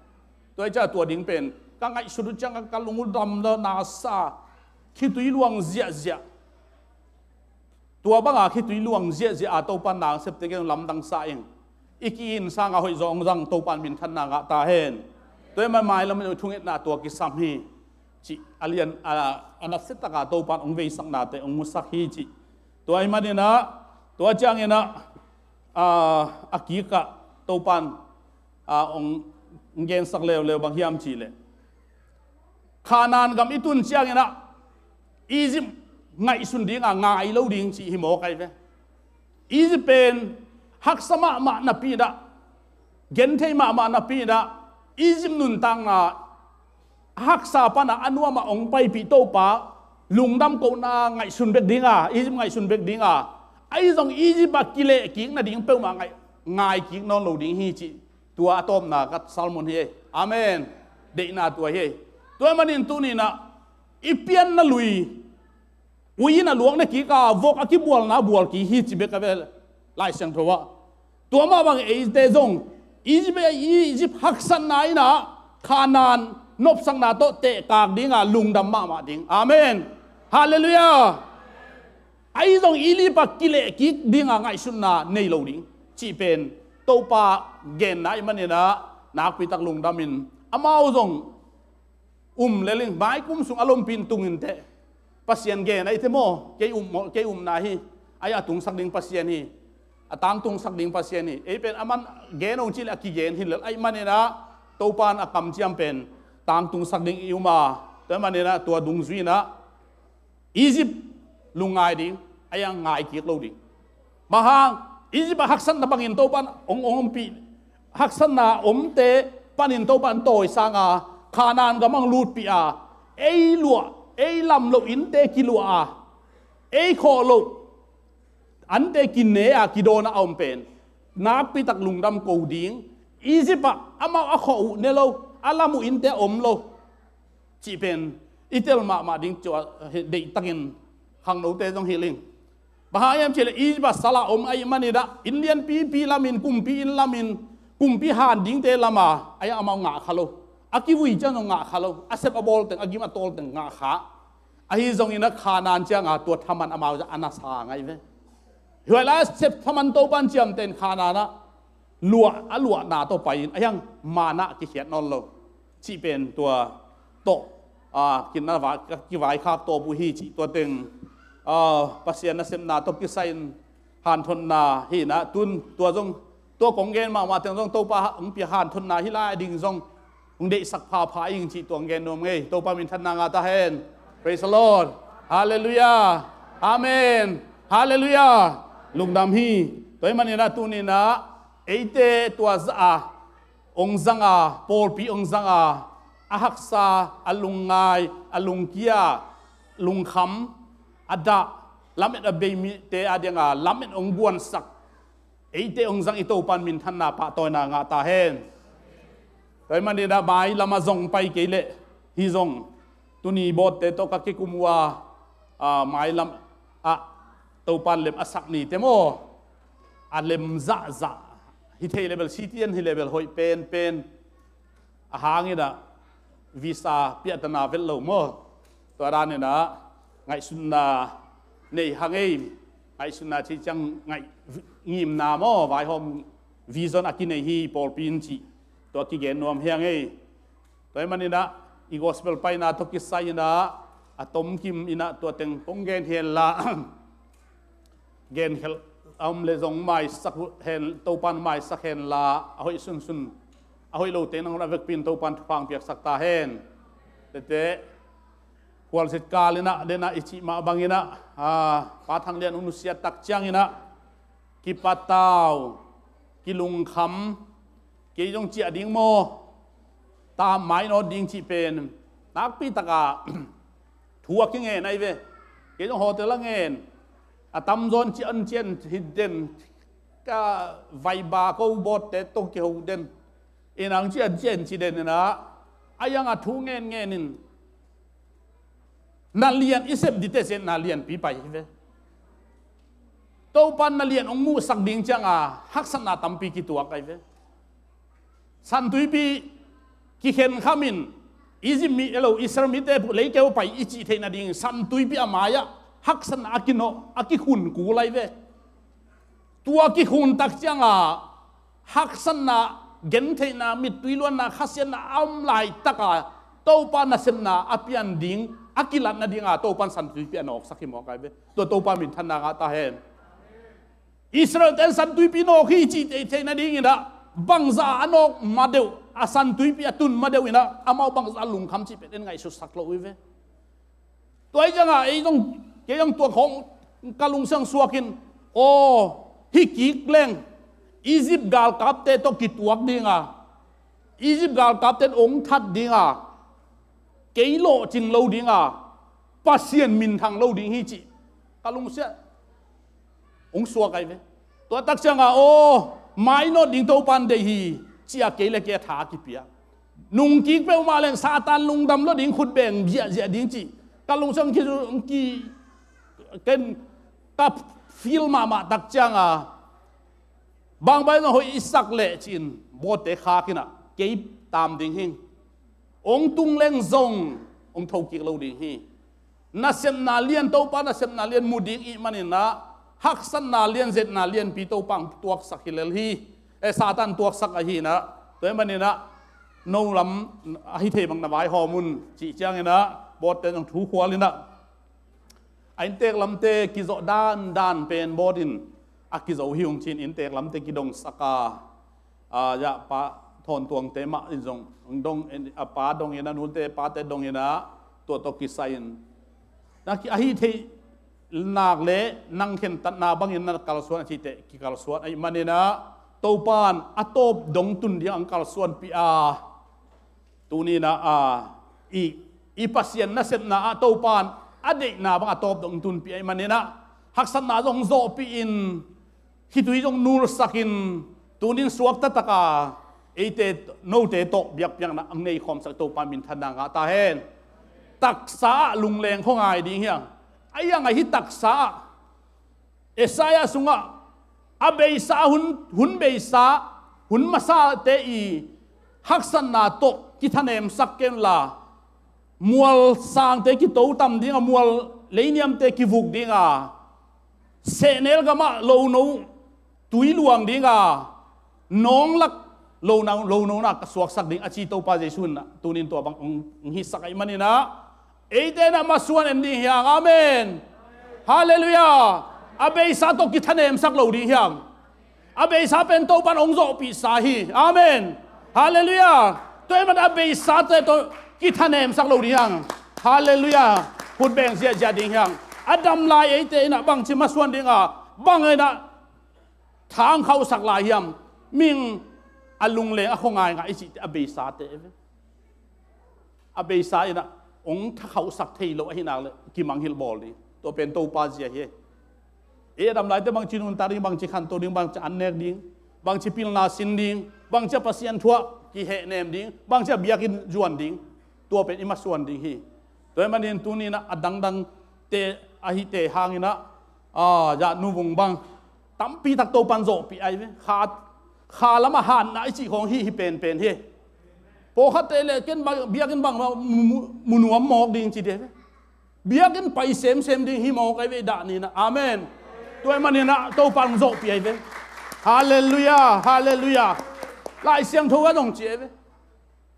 Tua hi ciah tua ding pen ka ngaihsut uh ciang ka lung uh dam lo na sa khitui luang ziahziah. Tua banga khitui luang ziahziah a Topan na hong septe gen lamdang sa ing. I ki-in sanga hoih zawng zang Topan minthanna ngah ta hen. Tua hi man mailam thungetna tua kisam hi. Cih a lian a, a nasetaka Topan hong veisaknate hong musak hi cih. Tua hi maninah tua cianginah a, a kikah Topan a, hong gensak leuleu bang hiam cihleh Khanaan gam i tun cianginah Egypt ngaihsun dinga ngai lo ding cih hi mawk ahi ve. Egypt pen haksa mahmah napi inah, genthei mahmah napi inah Egypt nuntakna haksa pana a nuamah hong paipih Topa lungdam kohna ngaihsun bek dinga, Egypt ngaihsun bek dinga, ahi zong Egypt a kileh kik nading peuhmah ngai, ngai kik nawn lo ding hi cih tua a tawpna ka sermon hi. Amen. Deihna tua hi. Tua manin tuninah i pianna lui ui in a luang ne kika vok a kibualna bual kik hi ci bek a ve Lai Siangtho ah. Tua mah bang eite zong Egypt, Egypt haksatna inah Khanaan nopsakna tawh tehkak dinga lungdam mahmah ding. Amen. Halleluiah. Ahi zong Egypt a kileh kik dinga ngaihsutna nei lo ding cih pen Topa genna i maninah nakpitak lungdamin amau zong um leling maikum sung a lompi in tungin teh Pasian gen ahi te maw, kei um, kei umna hi. Ahi a tungsak ding Pasian hi. A tangtungsak ding Pasian hi. Ei pen a man gen hong cih le a kigen hi lel ahi maninah Topan a kamciam pen tangtungsak ding i um a, tua maninah tua dungzui inah Egypt lungngai ding, ahi a ngai kik lo ding. Bang hang, Egypt a haksatna bangin Topan hong, hong ompih, haksatna omte panin Topan tawisanga Khanaan gam ang lutpih a, ei luah, ei lam loh innte kiluah a, ei khawh loh ante kine a kidawn a om pen nakpitak lungdam ko ding. Egypt ah amau a khawh uh ne lo, a lam uh innte a om lo cih pen i tel mahmah ding cih deihtakin khangnote zong hilh ing. Bang hang hiam cihleh Egypt a sal a om ahi maninah inn lianpipi lamin, kumpi inn lamin, kumpi han dingte lama ahi a amau ngah kha lo. A kivui ciang zong ngah kha lo. A sep a bawl teng, a gim a tawl teng ngah kha. Ahi zonginah Khanaan cianga tua thaman amau zah a na sa ngai ve. Huai lai a sep thaman Topan ciamten Khanaan ah luah, a luahna tawh pai-in a hiang manna kikhiat nawn lo cih pen tua tawh a, kinna va, kivaikhak tawp uh hi cih tua teng a, Pasian nasepna tawh kisai-in hanthotna hi inah tun tua zong tua kong gen mahmah teng zong Topa hong pia hanthotna hi lai ding zong hong deihsak phapha ing cih tua hong gen nuam ngei. Topa minthanna ngah ta hen. Praise the Lord. Halleluiah. Amen. Halleluiah. Lungdam hi. Tua hi maninah tuninah eite tua zah a hong zanga, pawlpi hong zanga, a haksa, a lungngai, a lungkia, lungkham, a dah, lamet a bei mite a dinga lamet hong guansak, eite hong zang i Topan minthanna pahtawina ngah ta hen. Tua ahih manin ah mailam a zong pai kei leh, hih zong tuni Bawtte tawh ka kikum uh a, a, mailam ah Topan lem a sak nite maw, a lem zahzah, hi thei leh bel, C T N hi leh bel hoih penpen. A hang in ah visa piahtana vet lo maw. Tua dan in ah ngaihsutna nei hang ei. Ngaihsutna cih ciang ngaih ngimna maw, vaihawm vision a kinei hi pawlpi in cih tua kigen nuam hi hang ei. Tua ahih manin ah i gospel paina tawh kisai in ah a tomkim in ah tua teng kong gen hi hen la, genkhelh a om leh zong maisak hen, Topan maisak hen la, a hoih sunsun, a hoih lote nangawn a vekpi in Topan thupha hong piaksak ta hen. Tete, khualzin kal in ah, den ah i cih mah bangin ah, a, Pa Thang Lian hong nusiat tak ciangin ah, kipatau, kilungkham, kei zong ciah ding maw, tam mainawt ding cih pen nakpi taka thu a kingen ahi ve. Kei zong hotel a ngen, a tamzaw in ciah, an cian hi den, ka vaiba ko Bawtte tawh kiho den, in ang cian cian ci den in ah, a yang a thu ngen ngen in, na lian i sep dite zen na lianpi pai hi ve. Topan na lian hong muhsak ding cianga haksatna tampi kituak ahi ve. Santuipi kikhenkham in, Egypt mi elo, Israel mite leikeu pai i cih theih nading Santuipi a mai-ah haksatna a kinawh, a kikhun kul ahi ve. Tua kikhun tak cianga haksatna, gentheihna, mittui luanna, khasiatna a om laitaka Topa nasepna a pian ding, a kilat nadinga Topan Santuipi a nawksak hi mawk ahi ve. Tua Topa minthanna ngah ta hen. Israel ten Santuipi nawk hi cih theih theih nadingin ah, bangzah a nawk madeuh, a Santuipi a tun madeuh in ah, amau bangzah a lungkham cih pen en ngaihsutsak lo uh hi ve. Tua hi cianga ei zong, kei zong tua khawng ka lungsim suakin, aw, hi kik leng Egypt galkapte tawh kituak dinga, Egypt galkapte in hong that dinga, kei lawhcing lo dinga, Pasian minthang lo ding hi cih ka lungsim ah hong suak ahi ve. Tua tak cianga, aw, mainawt ding Topan deih hi, ci-a kei le kei a tha kipia. Nungkik peuhmah leng Satan lungdam lo ding, khutbeng ziahziah ding cih ka lungsim ki, ki, ken ka feel mahmah tak cianga, bangbang zong hoih i sak leh ci-in Bawtte khak in ah, kei tam ding hing. Hong tung leng zong hong thokik lo ding hi. Nasepna lian, Topa nasepna lian mu ding ih manin ah, haksatna lian, zetna lianpi Topa hong tuaksak hi lel hi. Eh, Satan tuaksak ahi in ah, tua ahih manin ah, no lam ahi thei bang na vaihawm un, cih ciangin ah, Bawtte zong thu khual in ah, a inntek lamte kizawh dandan pen Bawt in a kizo hi ung ci-in inntek lamte kidongsak a, a, ya pa Thawn Tuangte mah in zong dong, a pa dongin, a nute pate dongin ah, tua tawh kisai-in na ki, ahi theih nak le nang khentatna bangin na kalsuan a cih teh kikalsuan ahih manin ah, Topan a tawp dong tun ding ang kalsuanpih a, tuni in ah, a, i, i Pasian nasepna ah Topan a deihna bang a tawp dong tunpih ahih manin ah, haksatna zong zawhpih in, khitui zong nulsak in, tunin suakta taka eite note tawh biakpiakna ang nei khawmsak Topa minthanna ngah ta hen. Taksa ah lungleng khuangai ding hiang. A hiang ahi taksa ah Isaiah sungah a beisa hun, hun beisa, hun masate i haksatna tawh kithanemsak kei unla, mual sangte kito tam dinga, mual leiniamte kivuk dinga, sehnel gamah lono tui luang dinga, nawnglak lono, lonona ka suaksak ding a ci Topa Jesuh in ah, tunin tua bang hong, hong hisak ahih manin ah, eite in ah masuan en ding hiang. Amen. Halleluiah. A beisa tawh kithanemsak lo ding hiang. A beisa pen Topan hong zawhpihsa hi. Amen. Halleluiah. Tua ahih manin a beisate tawh kithanemsak lo ding hiang. Halleluiah. Khutbeng ziahziah ding hiang. A dam lai eite in ah bangci masuan dinga, bang in ah thangkhauhsak lai hiam? Mihing a lungleng a khuangai ngah i cihte a beisate ve. a beisa in ah hong thakhauhsak thei lo ahih nak leh kimangngilh bawl ding. Tua pen Topa zia hi. Ei a dam laite bangci nuntak ding, bangci khanto ding, bangci annek ding, bangci pilna sin ding, bangci a Pasian thu ah kihehnem ding, bangci a biakinn zuan ding. Tua pen i masuan ding hi. Tua ahih manin tuni in ah a dangdangte ahihte hangin ah, a, zah nuvung bang tampi tak Topan zawhpih ahi ve. Kha, kha lamah hatna i cih khawng hi hi penpen hi. Pawlkhatte leh ken bang, biakinn bang mu, mu, mu nuam mawk ding ci ding hi ve. Biakinn pai semsem ding hi mawk ahi ve i dah ni in ah. Amen. Tua ahih manin ah Topan zawhpih ahi ve. Halleluiah, halleluiah. Lai Siangtho ah zong ci ahi ve.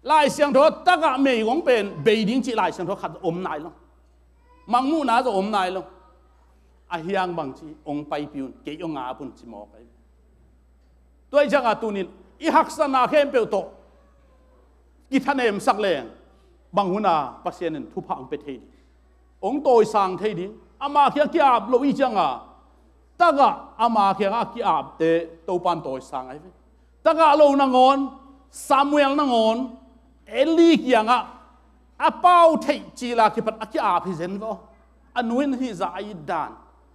Lai Siangtho ah tagah meigong pen bei ding cih Lai Siangtho khat om nai lo. Mangmuhna zong om nai lo. A hiang bangci hong paipih un, kei hong ap un ci mawk ahi. Tua ahih ciangah tuni in i haksatna khempeuh tawh kithanemsak leng bang hun a Pasian in thupha hong pia thei ding, hong tawisang thei ding. Ama kiang ki-ap lo i ciangah tagah ama kiangah a ki-apte Topan tawisang ahi ve. Tagah lo nangawn, Samuel nangawn, Eli kiangah a pau theih cil a kipat a ki-ap hi zen ve aw. A nu in hih zah a it dan.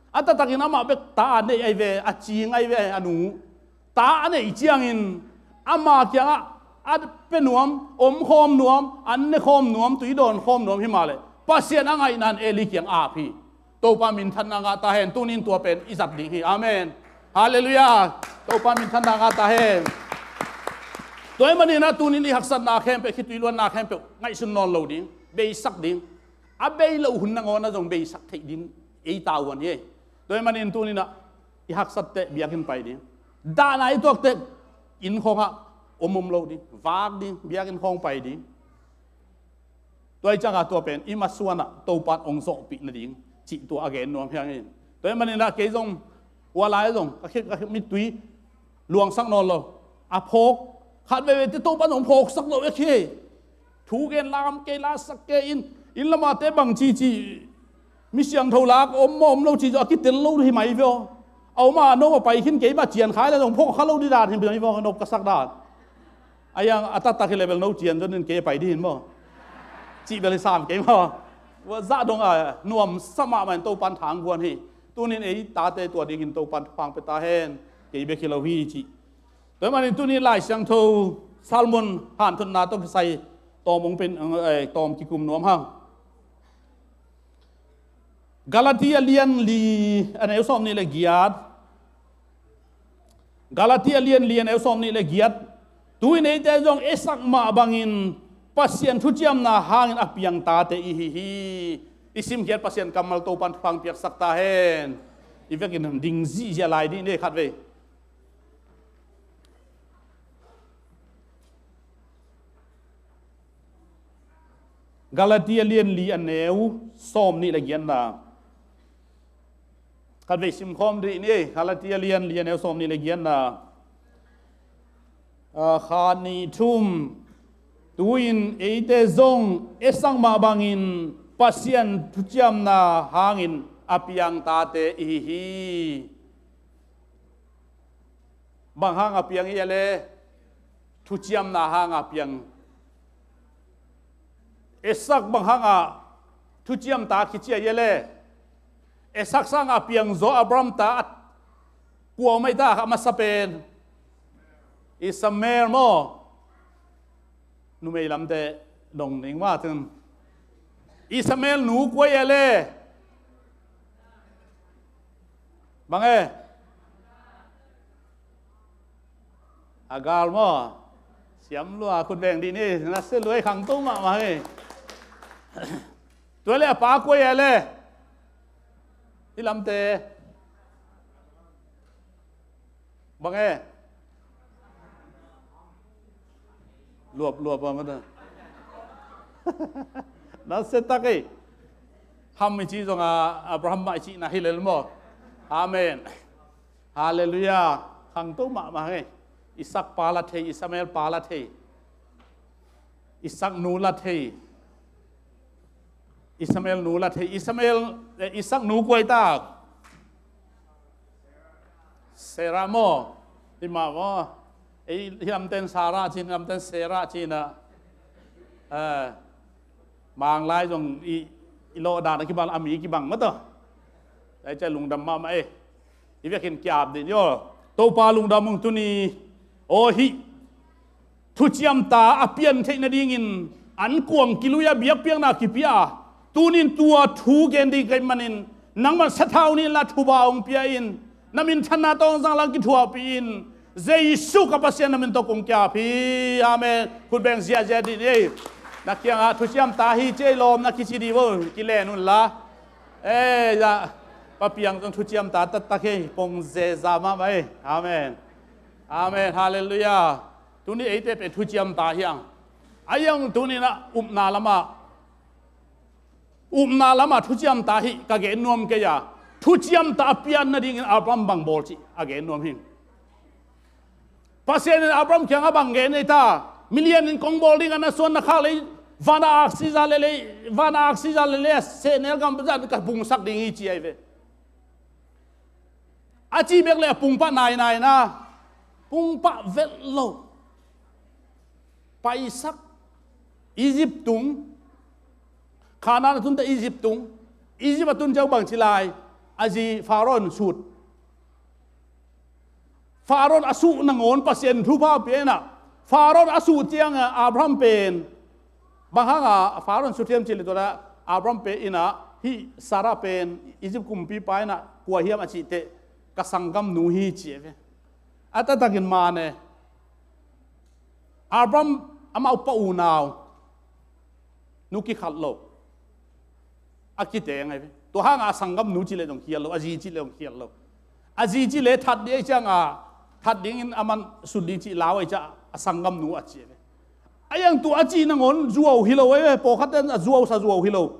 A taktakin amah bek ta a neih ahi ve, a cing ahi ve a nu. Ta a neih ciangin ama kiangah a pia nuam, omkhawm nuam, an nekhawm nuam, tui dawnkhawm nuam hi mah leh Pasian a ngaihna in Eli kiang ap hi. Topa minthanna ngah ta hen. Tuni in tua pen i zat ding hi. Amen. Halleluiah. Topa minthanna ngah ta hen. Tua ahih manin ah tuni in i haksatna khempeuh, khitui luanna khempeuh ngaihsun nawn lo ding, beisak ding. A bei loh hun nangawn ah zong beisak theih ding ei tavuan hi. Tua ahih manin tuni in ah i haksatte biakinn pai ding. Dahna i tuakte inn khawngah om om lo ding, vak ding, biakinn khawng pai ding. Tua ahih ciangah tua pen i masuan ah Topan hong zawhpih nading cih tua a gen nuam hi hang in. Tua ahih manin ah kei zong ua lai zong ka khit, ka khit mittui luangsak nawn lo. A phawk khat veivei te Topan hong phawksak lo ek hi. Thu gen lam kei, lasak kei in, inn lamahte bang cici, mi siangtho lak om maw om lo ci zaw a kitel lo hi mai veh aw. A om a no a pai khin kei mah cian khai le zong phawk kha lo dih dan hi mai veh aw, nop ka sak dan. A hiang a taktak hi le bel no cian zon in kei a pai dih hin maw? Cih bel hi sam kei maw? Ua zah dong a nuamsa mahmah in Topan thang guan hi. Tunin ei tate tua dingin Topan thupha hong pia ta hen. Kei bek hi lo hi cih. Tua ahih manin tuni Lai Siangtho Salmon hanthotna tawh kisai tawm hong pen, eh, tawm kikum nuam hang. Galatia lian li a neu sawm nih le giat. Galatia lian li a neu sawm nih le giat. Tu-in eite zong Isak mah bangin Pasian thuciamna hangin a piang tate i hi hi. I simkhiat Pasian kammal Topan thupha hong piaksak ta hen. I vekin ding zihziah lai dih ni khat vei. Galatia lian li a neu sawm nih le giatna. Khat vei simkhawm dih ni. Galatia lian li a neu sawm nih le giatna. Ah, khat nih thum. Tu-in eite zong Isak mah bangin Pasian thuciamna hangin a piang tate i hi hi. Bang hang a piang i a le? Thuciamna hang a piang. Isak bang hang a thuciam ta kici a i a le? Isak sang a piang zaw Abraham ta a kua mai ta a masa pen? Ishmael maw? Numei lamte dong ning mah tun. Ishmael nu kua i a le? Bang e? Hagar maw? Siam lua khut veng dih ni, na se luai khangto mahmah hi. Tua le a pa kua i a le? Hih lamte. Bang e? Luap luap a mata. Na se tak e. Ham i ci zong a Abraham mah i cihna hi lel maw? Amen. Halleluiah. Khangto mahmah e. Isak pa la thei, Ishmael pa la thei. Isak nu la thei. Ishmael nu la thei. Ishmael, eh, Isak nu kua i tak? Sarah maw? Hi mah maw? Ei, hi lamten Sarah cin, lamten Sarah cin a. Eh. Manglai zong i, i lawh dan a kibang a mi kibang mah tawh. Ai cia lungdam mahmah e. I vekin kiap din yo. Topa lungdam ung tuni. Aw hih thuciamta a pian theih nadingin an kuang kilui a biakpiakna kipia a, tunin tua thu gen ding ka hih manin nangman sathau ni inla thuba hong pia in, na minthanna tawh hong zanglang kithuahpih in, Jesu ka Pasian na min tawh kong kiap hi. Amen. Khut beng ziahziah dih ni. Na kiangah thuciamta hi ci ei lawm na kici dih vo, kilen unla. Ei, ya, Pa Piang zong thuciamta taktak hi, pong zeza mahmah hi. Amen. Amen. Halleluiah. Tuni eite pen thuciamta hi ang. A iang tuni na upna lamah, upna lamah thuciamta hi ka gen nuam kei a, thuciamta a pian nadingin Abraham bang bawl cih a gen nuam hi. Pasian in Abraham kiangah bang gen ei ta, milian in kong bawl ding a na suan na khak lei, vana aksi za le lei, vana aksi za le lei a sehnel gam zan ka bungsak ding hi ci ai ve. A ci bek le a pungpah nainai na, pungpah velh lo. Paisak, Egypt tung, Khanan a tunte Egypt tung, Egypt a tun ciang bang ci lai, a zi Pharaoh in sut. Pharaoh a suh nangawn Pasian thupha pia inah, Pharaoh a suh ciangah Abraham pen, bang hanga Pharaoh suh thiam cih le tuanah Abraham pen inah hih Sarah pen Egypt kumpipa inah kua hiam a cihteh ka sanggamnu hi ci e ve. A taktakin mane Abraham amau pa unau nu kikhat lo. A kiteng ai ve. Tua hanga a sanggamnu cih le zong khial lo, a zi cih le zong khial lo. A zi cih le that ding ai cianga, that dingin a man sut ding cih lau ai ciah a sanggamnu a ci ai ve. A iang tua a cih nangawn zuau hi lo ai ve, pawlkhat ten a zuausa zuau hi lo.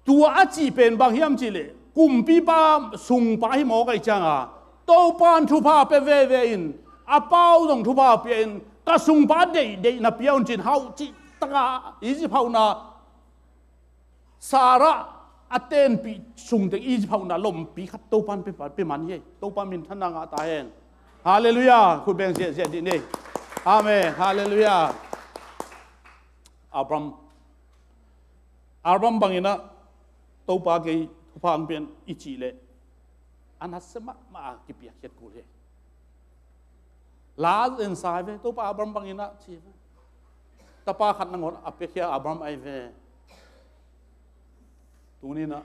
Tua a cih pen bang hiam cih leh kumpipa sungpa hi mawk ai cianga Topa in thupha pia veve in, a pau zong thupha pia in, ka sungpa deihdeih na pia un cin hauh cih taka Egypt hauhna Sarah a tenpih sungteng Egypt hauhna lompi khat Topa in pia, pia man hi. Topa minthanna ngah ta hen. Halleluiah. Khut beng ziahziah dih ni. Amen. Halleluiah. Abraham Abraham banginah Topa kei thupha ang pian i cih leh a nasia mahmah a kipiakkhiat kul hi. La en sa ai ve, Topa Abraham banginah ci ve. Tapa khat nangawn a piakhia Abraham ai ve. Tuninah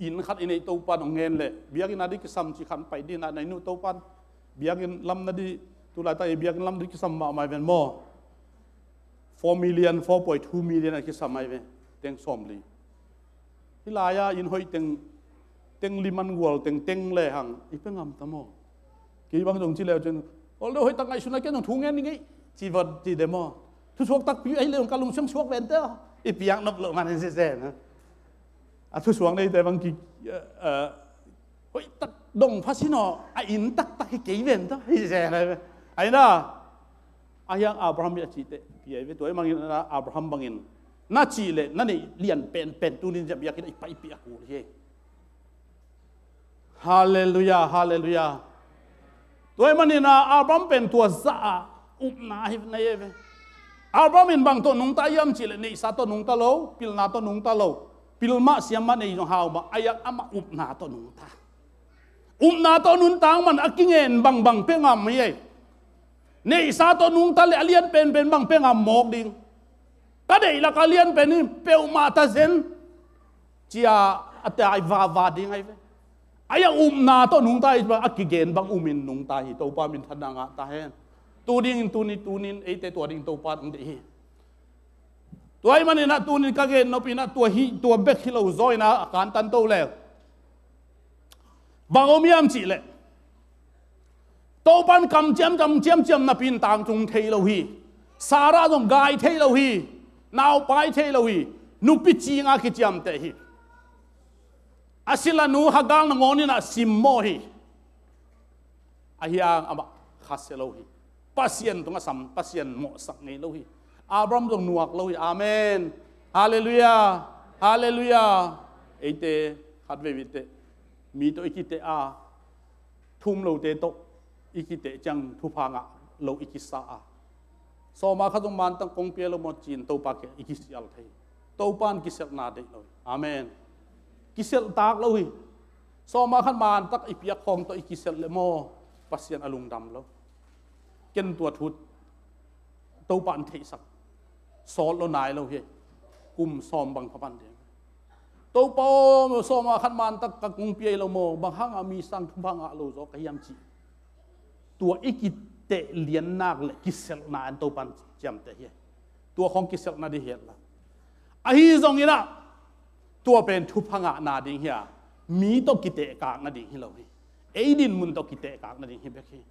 inn khat i neih Topa nong ngen leh biakinn a dih kisam cih khat pai dinah na inn uh Topa biakinn lam na dih, tulaitak i biakinn lam dih kisam mahmah ai ven maw? Four million, four point two million a kisam ai ve. Teng sawmli. Hih lai-a inn hoih teng, teng liman gual teng, teng lehang i pia ngam ta maw? Kei bang zong ci leu cin, ol deuh hoih tak ngaihsun a kian zong thu ngen ni ngei ci vot ci de maw? Thusuak takpi ahi leu ka lungsiang suak vente aw. I piak nop loh man hi sese na. A thusuak neite bang ki, eh, eh, hoih tak dong pha sin aw, a inn taktak hi kei ven ta hi sese na. Aina a hiang Abraham hi a cihteh pi ai ve, tua i mangin Abraham bangin na cih leh na neih lian penpen tunin zia biakinn a i paipih a kul hi. Halleluiah, halleluiah. Tua i maninah Abraham pen tua zah a upna hi na hi ve. Abraham in bang tawh nungta hiam cih leh neihsa tawh nungta lo, pilna tawh nungta lo. Pil mah siam mah nei zong hau mah, a iak amah upna tawh nungta. Upna tawh nuntak man a kingen bangbang pia ngam hi ei. Neihsa tawh nungta le a lian penpen bang pia ngam mawk ding. Ka deih lak a lian pen hi peuhmah ta zen. Cia a tai vava ding ai ve. A iak upna tawh nungta hi bang a kigen bang umin nungta hi, Topa minthanna ngah ta hen. Tu dingin tuni tunin eite tua ding Topa nong deih hi. Tua i maninah tunin ka gen nopinah tua hi, tua bek hi lo zaw inah a kantan to le. Bang om hiam cih leh Topan kam ciamciam ciamciam napi in tangtung thei lo hi. Sarah zong gai thei lo hi. Naupai thei lo hi. Nupi cinga kiciamteh hi. A silanu Hagar nangawn inah simmawh hi. A hiang amah khasia lo hi. Pasian tungah sam, Pasian mawhsak ngei lo hi. Abraham zong nuak lo hi. Amen. Halleluiah. Halleluiah. Eite khat veve teh mi tawh i kiteh a, thum lote tawh i kiteh ciang thupha ngah lo i kisa a, Sawma khat zong mantak kong pia lo maw ci-in Topa kiang i kisial thei. Topa in kisialhna deih lo hi. Amen. Kisialh tak lo hi. Sawma khat mantak i piak khawng tawh i kisialh leh maw, Pasian a lungdam lo. Ken tua thu Topa in theihsak sawt lo nai lo hi. Kum sawm bang pha pan ding. Topa aw, sawma khat mantak ka kong pia lo maw, bang hanga mi sang thupha ngah lo zaw ka hiam ci. Tua i kiteh liannak le kisialhna in Topa in ciamteh hi. Tua khawng kisialhna ding hi la. Ahi zongin ah, tua pen thupha ngahna ding hi a, mi tawh kitehkakna ding hi lo hi. Ei dinmun tawh kitehkakna ding hi bek hi.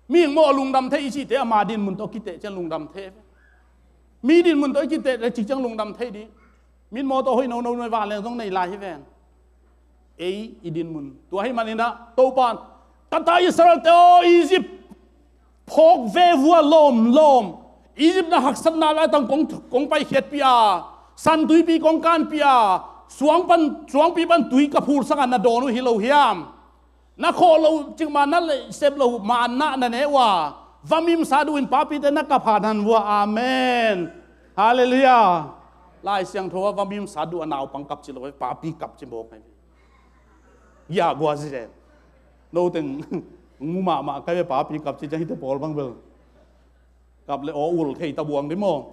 Mihing maw lungdam thei i cihte ama dinmun tawh kiteh ciang lungdam thei. Mi dinmun tawh i kiteh le cik ciang lungdam thei ding. Min maw tawh hoih nono noi vanleng zong nei lai hi ven. Ei i dinmun. Tua hi maninah Topa in, tata Israel-te aw, Egypt phawk ve vua lawmlawm. Egypt na haksatna laitang kong, kong paikhiatpih a, San Tuipi kong kanpih a, suang pan, suangpi pan tui ka phulsakah na dawn uh hi lo hiam? Na khawh loh cikmah na leisep loh manna na ne uh a, vamim sat uh in papite na kap hathan vua. Amen. Halleluiah. Lai Siangtho ah vamim sat uh a naupang kap ci lo, papi kap ci mawk ngai. Giahguah ci zen. Noteng mu mahmah kai ve, papi kap ci ciang hite pawl bang bel kap le aw ul thei ta buang ding maw?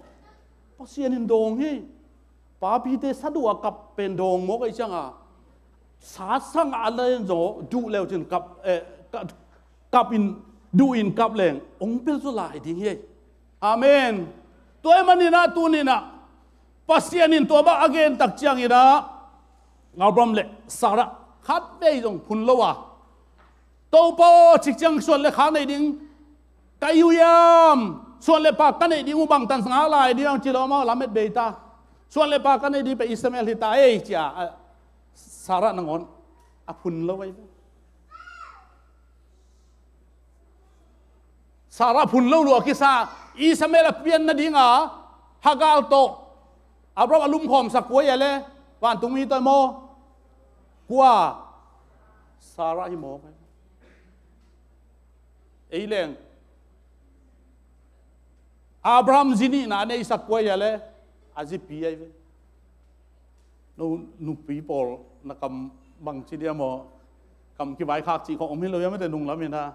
Pasian in dawng hi. Papite sat uh a kap pen dawng mawk ahih cianga, sat sang a len zaw duh leu cin kap, eh, ka-, kap in, duh in kap leng ong pel zaw lai ding hi. Amen. Tua ahih maninah tuninah Pasian in tua bang a gen tak cianginah Abraham le Sarah khatvei zong phun lo a, Topa aw, cik ciang suan le khak nei ding ka hi uh hiam? Suan le pha ka neih ding uh bangtan ngah lai ding hiam ci lo, amau lamet bei ta. Suan le pha ka neih ding pen Ishmael hi ta ei, ci-a, a, Sarah nangawn a phun lo ahi ve. Sarah phun lo lua kisa, Ishmael a pian nadinga Hagar tawh Abraham a lumkhawmsak kua hi a le, vantungmi tawh maw? Kua? Sarah hi mawk. Ei leng Abraham zi nihna a neisak kua hi a le, a zipi ahi ve. No nupi pawl na kam bangci dia maw? Kam kivaikhak cih khawng om hi lo hiam, ete nunglam in a.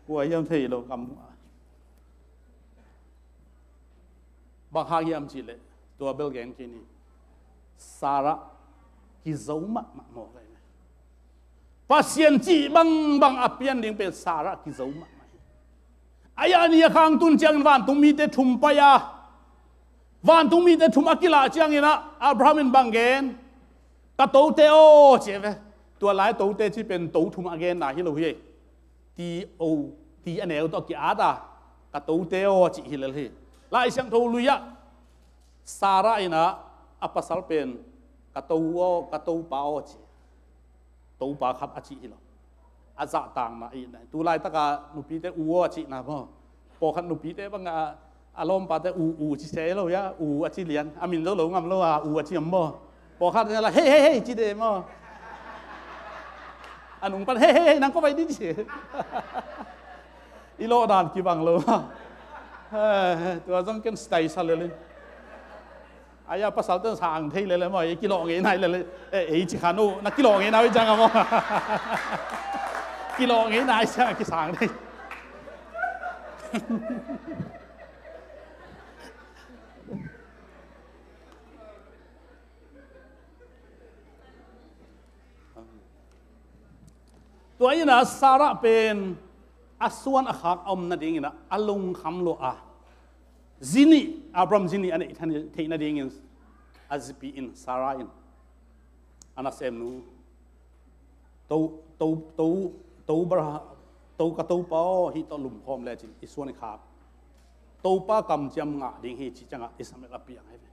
Kua hiam thei lo kam. Bang hang hiam cihleh tua bel gen khin hi. Sarah kizo mahmah mawk ahi ve. Pasian cih bangbang a pian ding pen Sarah kizo mahmah hi. A ya ni a khang tun ciangin vantungmite thum pai a, vantungmite thum a kilah cianginah Abraham in bang gen? Ka tote aw, ci ve. Tua lai tote cih pen to thum a genna hi lo hi. Ti o, ti a neu tawh a ki-at a, ka tote aw, cih hi lel hi. Lai Siangtho lui-ah Sarah inah a pasal pen ka to aw, ka topa aw, ci. Topa khat a cih hi lo. A zahtakna i na. Tu laitaka nupite u aw a cihna maw? Pawlkhat nupite bangah a lawmpate u, u ci se lo hia, u a ci lian. A min zo lo ngam lo a, u a ci am maw? Pawlkhat la hei, hei, hei ci de maw? A nung pan hei, hei, hei, nang ko vai di ci. I lawh dan kibang lo. Tua zong ken style sa lel in. Aia pasal ten sang thei lele maw, ei kilawh ngei nai lele. Eh, ei ci khan uh, na kilawh ngei nai ciang a maw? Kilawh ngei nai ciang a kisang thei. Tua inah Sarah pen a suan a khak a om nadinginah a lungkham lua a, zi nih, Abraham zi nih a neih theih nadingin a zipi in Sarah in a nasemnu to, to, to, to, bara, to ka topa aw, hih tawh lumkhawm lecin i suan i khak Topa kamciam ngah ding hi, cih ciangah Ishmael a piang hi ve.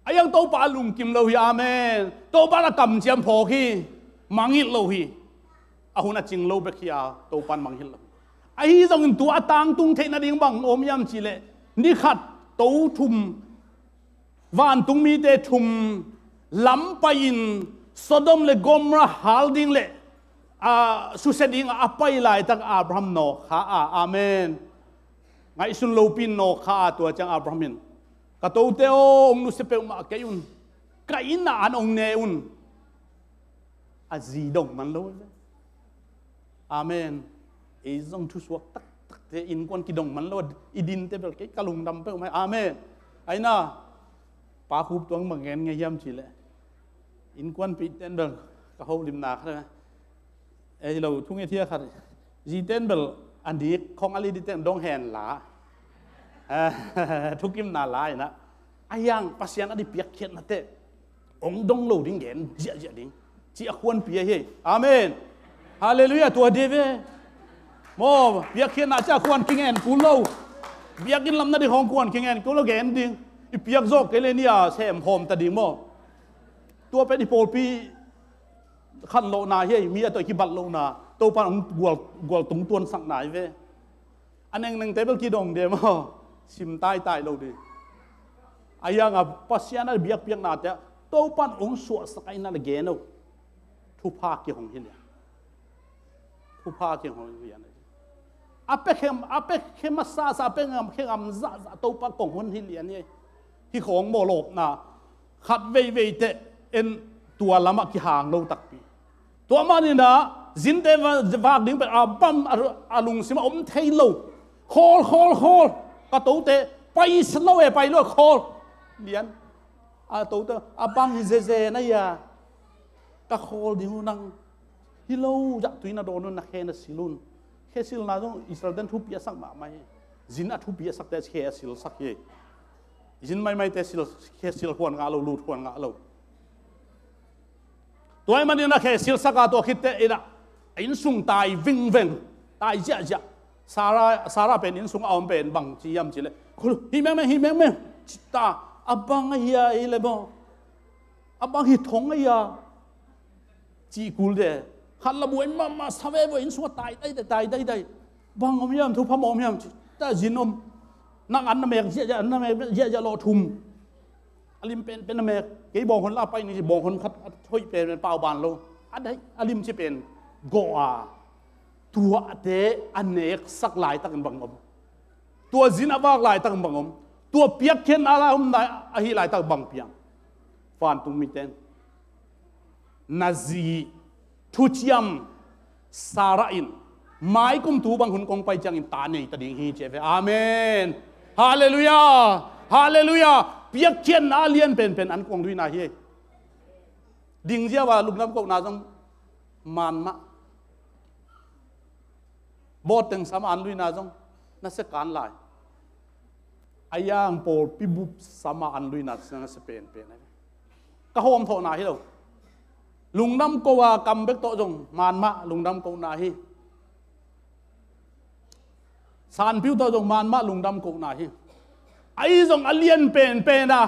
A iang Topa a lungkim lo hi, amen. Topa a kamciam phawk hi, mangngilh lo hi. A hun a cing lo bek hi a, Topa in mangngilh lo hi. Ahi zongin tua a tangtung theih nading bang om hiam cihleh, ni khat to thum vantungmite thum lam pai-in Sodom le Gomorrah hal ding le, a, susia dingah a pai laitak Abraham nawk kha a, amen. Ngaihsun lopi in nawk kha a, tua ciang Abraham in, ka tote aw, hong nusia peuhmah kei un, ka inn ah an hong ne un. A zi dong man lo ve. Amen. Ei zong thusuak taktakte innkuan kidong man lo a, i dinte bel kei ka lungdam peuhmah hi. Amen. Aina, Pa Khup tuang bang gen ngei hiam cih leh, innkuanpihten bel ka holimna khat, ei lo thunget hia khat, ziten bel a nik khong a li diten dong hen la, thukimna la inah, a hiang Pasian a di piakkhiatnate hong dong lo ding gen ziahziah ding, ci a khuanpi ahi hi. Amen. Halleluiah. Tua dih ve. Maw, piakkhiatna ci a khuan kingen kul lo. Biakinn lam na ding hong khuan kingen kul lo, gen ding. I piak zawk kei le ni a sem hawm ta ding maw. Tua pen i pawlpi khan lohna hi, mi a tawh i kibat lohna, Topa in hong gual, gual tungtuansakna hi ve. A nengnengte bel kidong de maw, sim taitai lo ding. A hiang a Pasian a biakpiaknate ah Topa in hong suahsak a ina le gen o. Thupha kihong hi lian. Thupha kihong hi lian. A pekhem, a pekhem a sasa, a pekhem khem zahzah Topa kong hon hi lian hi. Hi khawng maw lawpna khat veivei teh en tua lamah kihang lo takpi. Tua maninah zinte va-, vak ding pen a bam a, a lungsim a om thei lo. Khawl, khawl, khawl. Ka tote pai lo e, pai lo, khawl. Lian. A tote a bang hi zeze na ia. Ka khawl ding uh nang. Hi lo zah tui na dawn un, na khe na sil un. Khe silna zong Israel ten thupi a sak mahmah hi. Zin a thupi a sakte khe a silsak hi. Zin maimaite sil, khe sil huan ngah lo, lut huan ngah lo. Tua ahih manin a khe silsak a, tua khitte inah a innsung tai vingveng, tai ziahziah. Sarah, Sarah pen innsung a om pen bang ci hiam cih leh, khul, hi mengmeng, hi mengmeng. Cita, a bang a hia ei le maw. A bang hi thong a hia. Cih kul de. Khat la buai mahmah sa ve buai, innsung a tai daidai, tai daidai. Bang om hiam, thupha maw om hiam ci. Ta zin om. Nang an na mek ziahziah, an na mek ziahziah lawh thum. A lim penpen a mek. Kei bawnghon la pai ni ci, bawnghon khat a hoih penpen pau ban lo. A daih, a lim ci pen gawh a. Tuate a neksak laitakin bang om. Tua zin a vak laitakin bang om. Tua piakkhiatna la om nai ahi laitak bang piang. Vantung miten. Na zi thuciam Sarah in maikum tu bang hun kong pai ciangin ta nei ta ding hi ci ve. Amen. Halleluiah. Halleluiah. Piakkhiatna a lian penpen an kuang luina hi. Ding ziau a lungdam kohna zong man mah. Bawt teng sama an luina zong na sia kan lai. A yang pawlpi bup sama an luina na sia penpen. Ka hawm thawhna hi lo. Lungdam ko a kam bek tawh zong man mah lungdam kohna hi. Sanpiu tawh zong man mah lungdam kohna hi. Ahi zong a lian penpen a,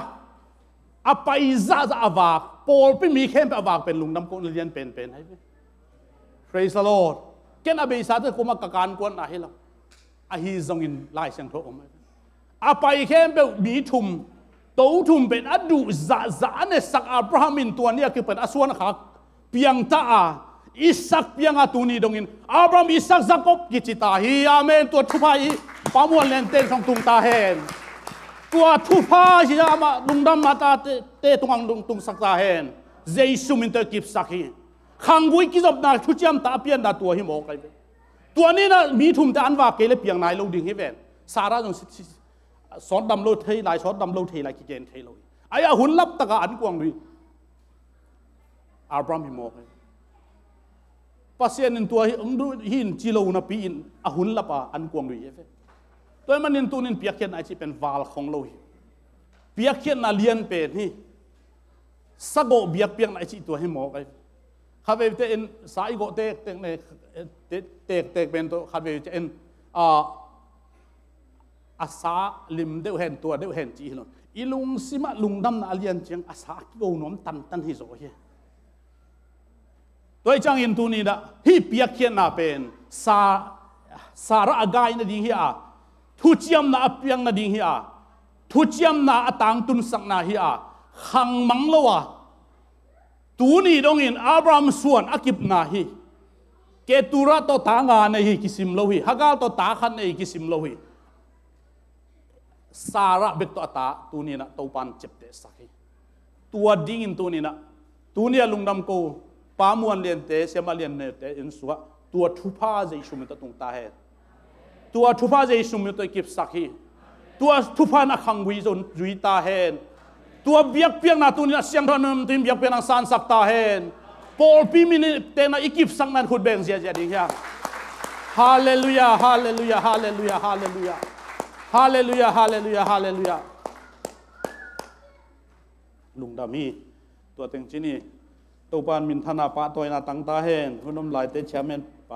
a pai zahzah a vak, pawlpi mi khempeuh a vak pen lungdam kohna lian penpen ahi ve. Praise the Lord. Ken a beisa te kuma ka kan kuanna hi lo. Ahi zongin Lai Siangtho om ahi ve. A pai khempeuh mi thum, to thum pen a duh zahzah a nesak Abraham in tua ni a kipan a suan a khak piang ta a, Isak piang a tuni dongin Abraham, Isak, Jakob kici ta hi. Amen. Tua thupha hi. Pa Muan Len ten song tung ta hen. Tua thupha hi a, amah lungdam a tate, te tungah tung, tungsak ta hen. Jesu min tawh kipsak hi. Khanggui kizopna thuciam ta a pianna tua hi mawk ahi ve. Tua ni na mi thumte an vak kei le piang nai lo ding hi ven. Sarah zong si, si, sawt dam lo thei lai, sawt dam lo thei lai, kigen thei lo. Ahi a hun lap taka an kuang lui. Abraham hi mawk hi. Pasian in tua hi, hong duh hi in ci lo napi in a hun lap a an kuang lui hi ve. Tua ahih manin tunin piakkhiatna i cih pen val khong lo hi. Piakkhiatna lian pen hi. Sagawh biakpiakna i cih tua hi mawk ahi. Khatvei te in sa i gawh tektek ne, te-, tektek pen tawh khatvei te in, a, a sa lim deuh hen, tua deuh hen cih hi lo. I lungsimah lungdamna a lian ciang a sa a kigo nuam tantan hi zaw hi. Tua hi ciangin tuni dah hih piakkhiatna pen sa, Sarah a gai nading hi a, thuciamna a piang nading hi a, thuciamna a tangtunsakna hi a, khangmang lo a, tuni dongin Abraham suan a kipna hi. Keturah tawh ta nga nei hi kisim lo hi. Hagar tawh ta khat nei hi kisim lo hi. Sarah bek tawh a ta, tuni-in ah Topa'n ciaptehsak hi. Tua dingin tuni-in ah, tuni-a lungdam ko, Pa Muan Liante, Siamah Lian Neute inn sungah tua thupha Jesu min tawh tung ta hen. Tua thupha Jesu min tawh i kipsak hi. Tua thupha in a khanggui zong zui ta hen. Tua biakpiakna tuni-in ah siangtho namtin biakpiakna sansak ta hen. Pawlpi min i tenna i kipsakna in khut beng ziazia ding hi hang. Halleluiah, halleluiah, halleluiah, halleluiah. Halleluiah, halleluiah, halleluiah. Lungdam hi. Tua teng ci ni. Topa'n minthanna, pahtawina tang ta hen. Hun om laite chairman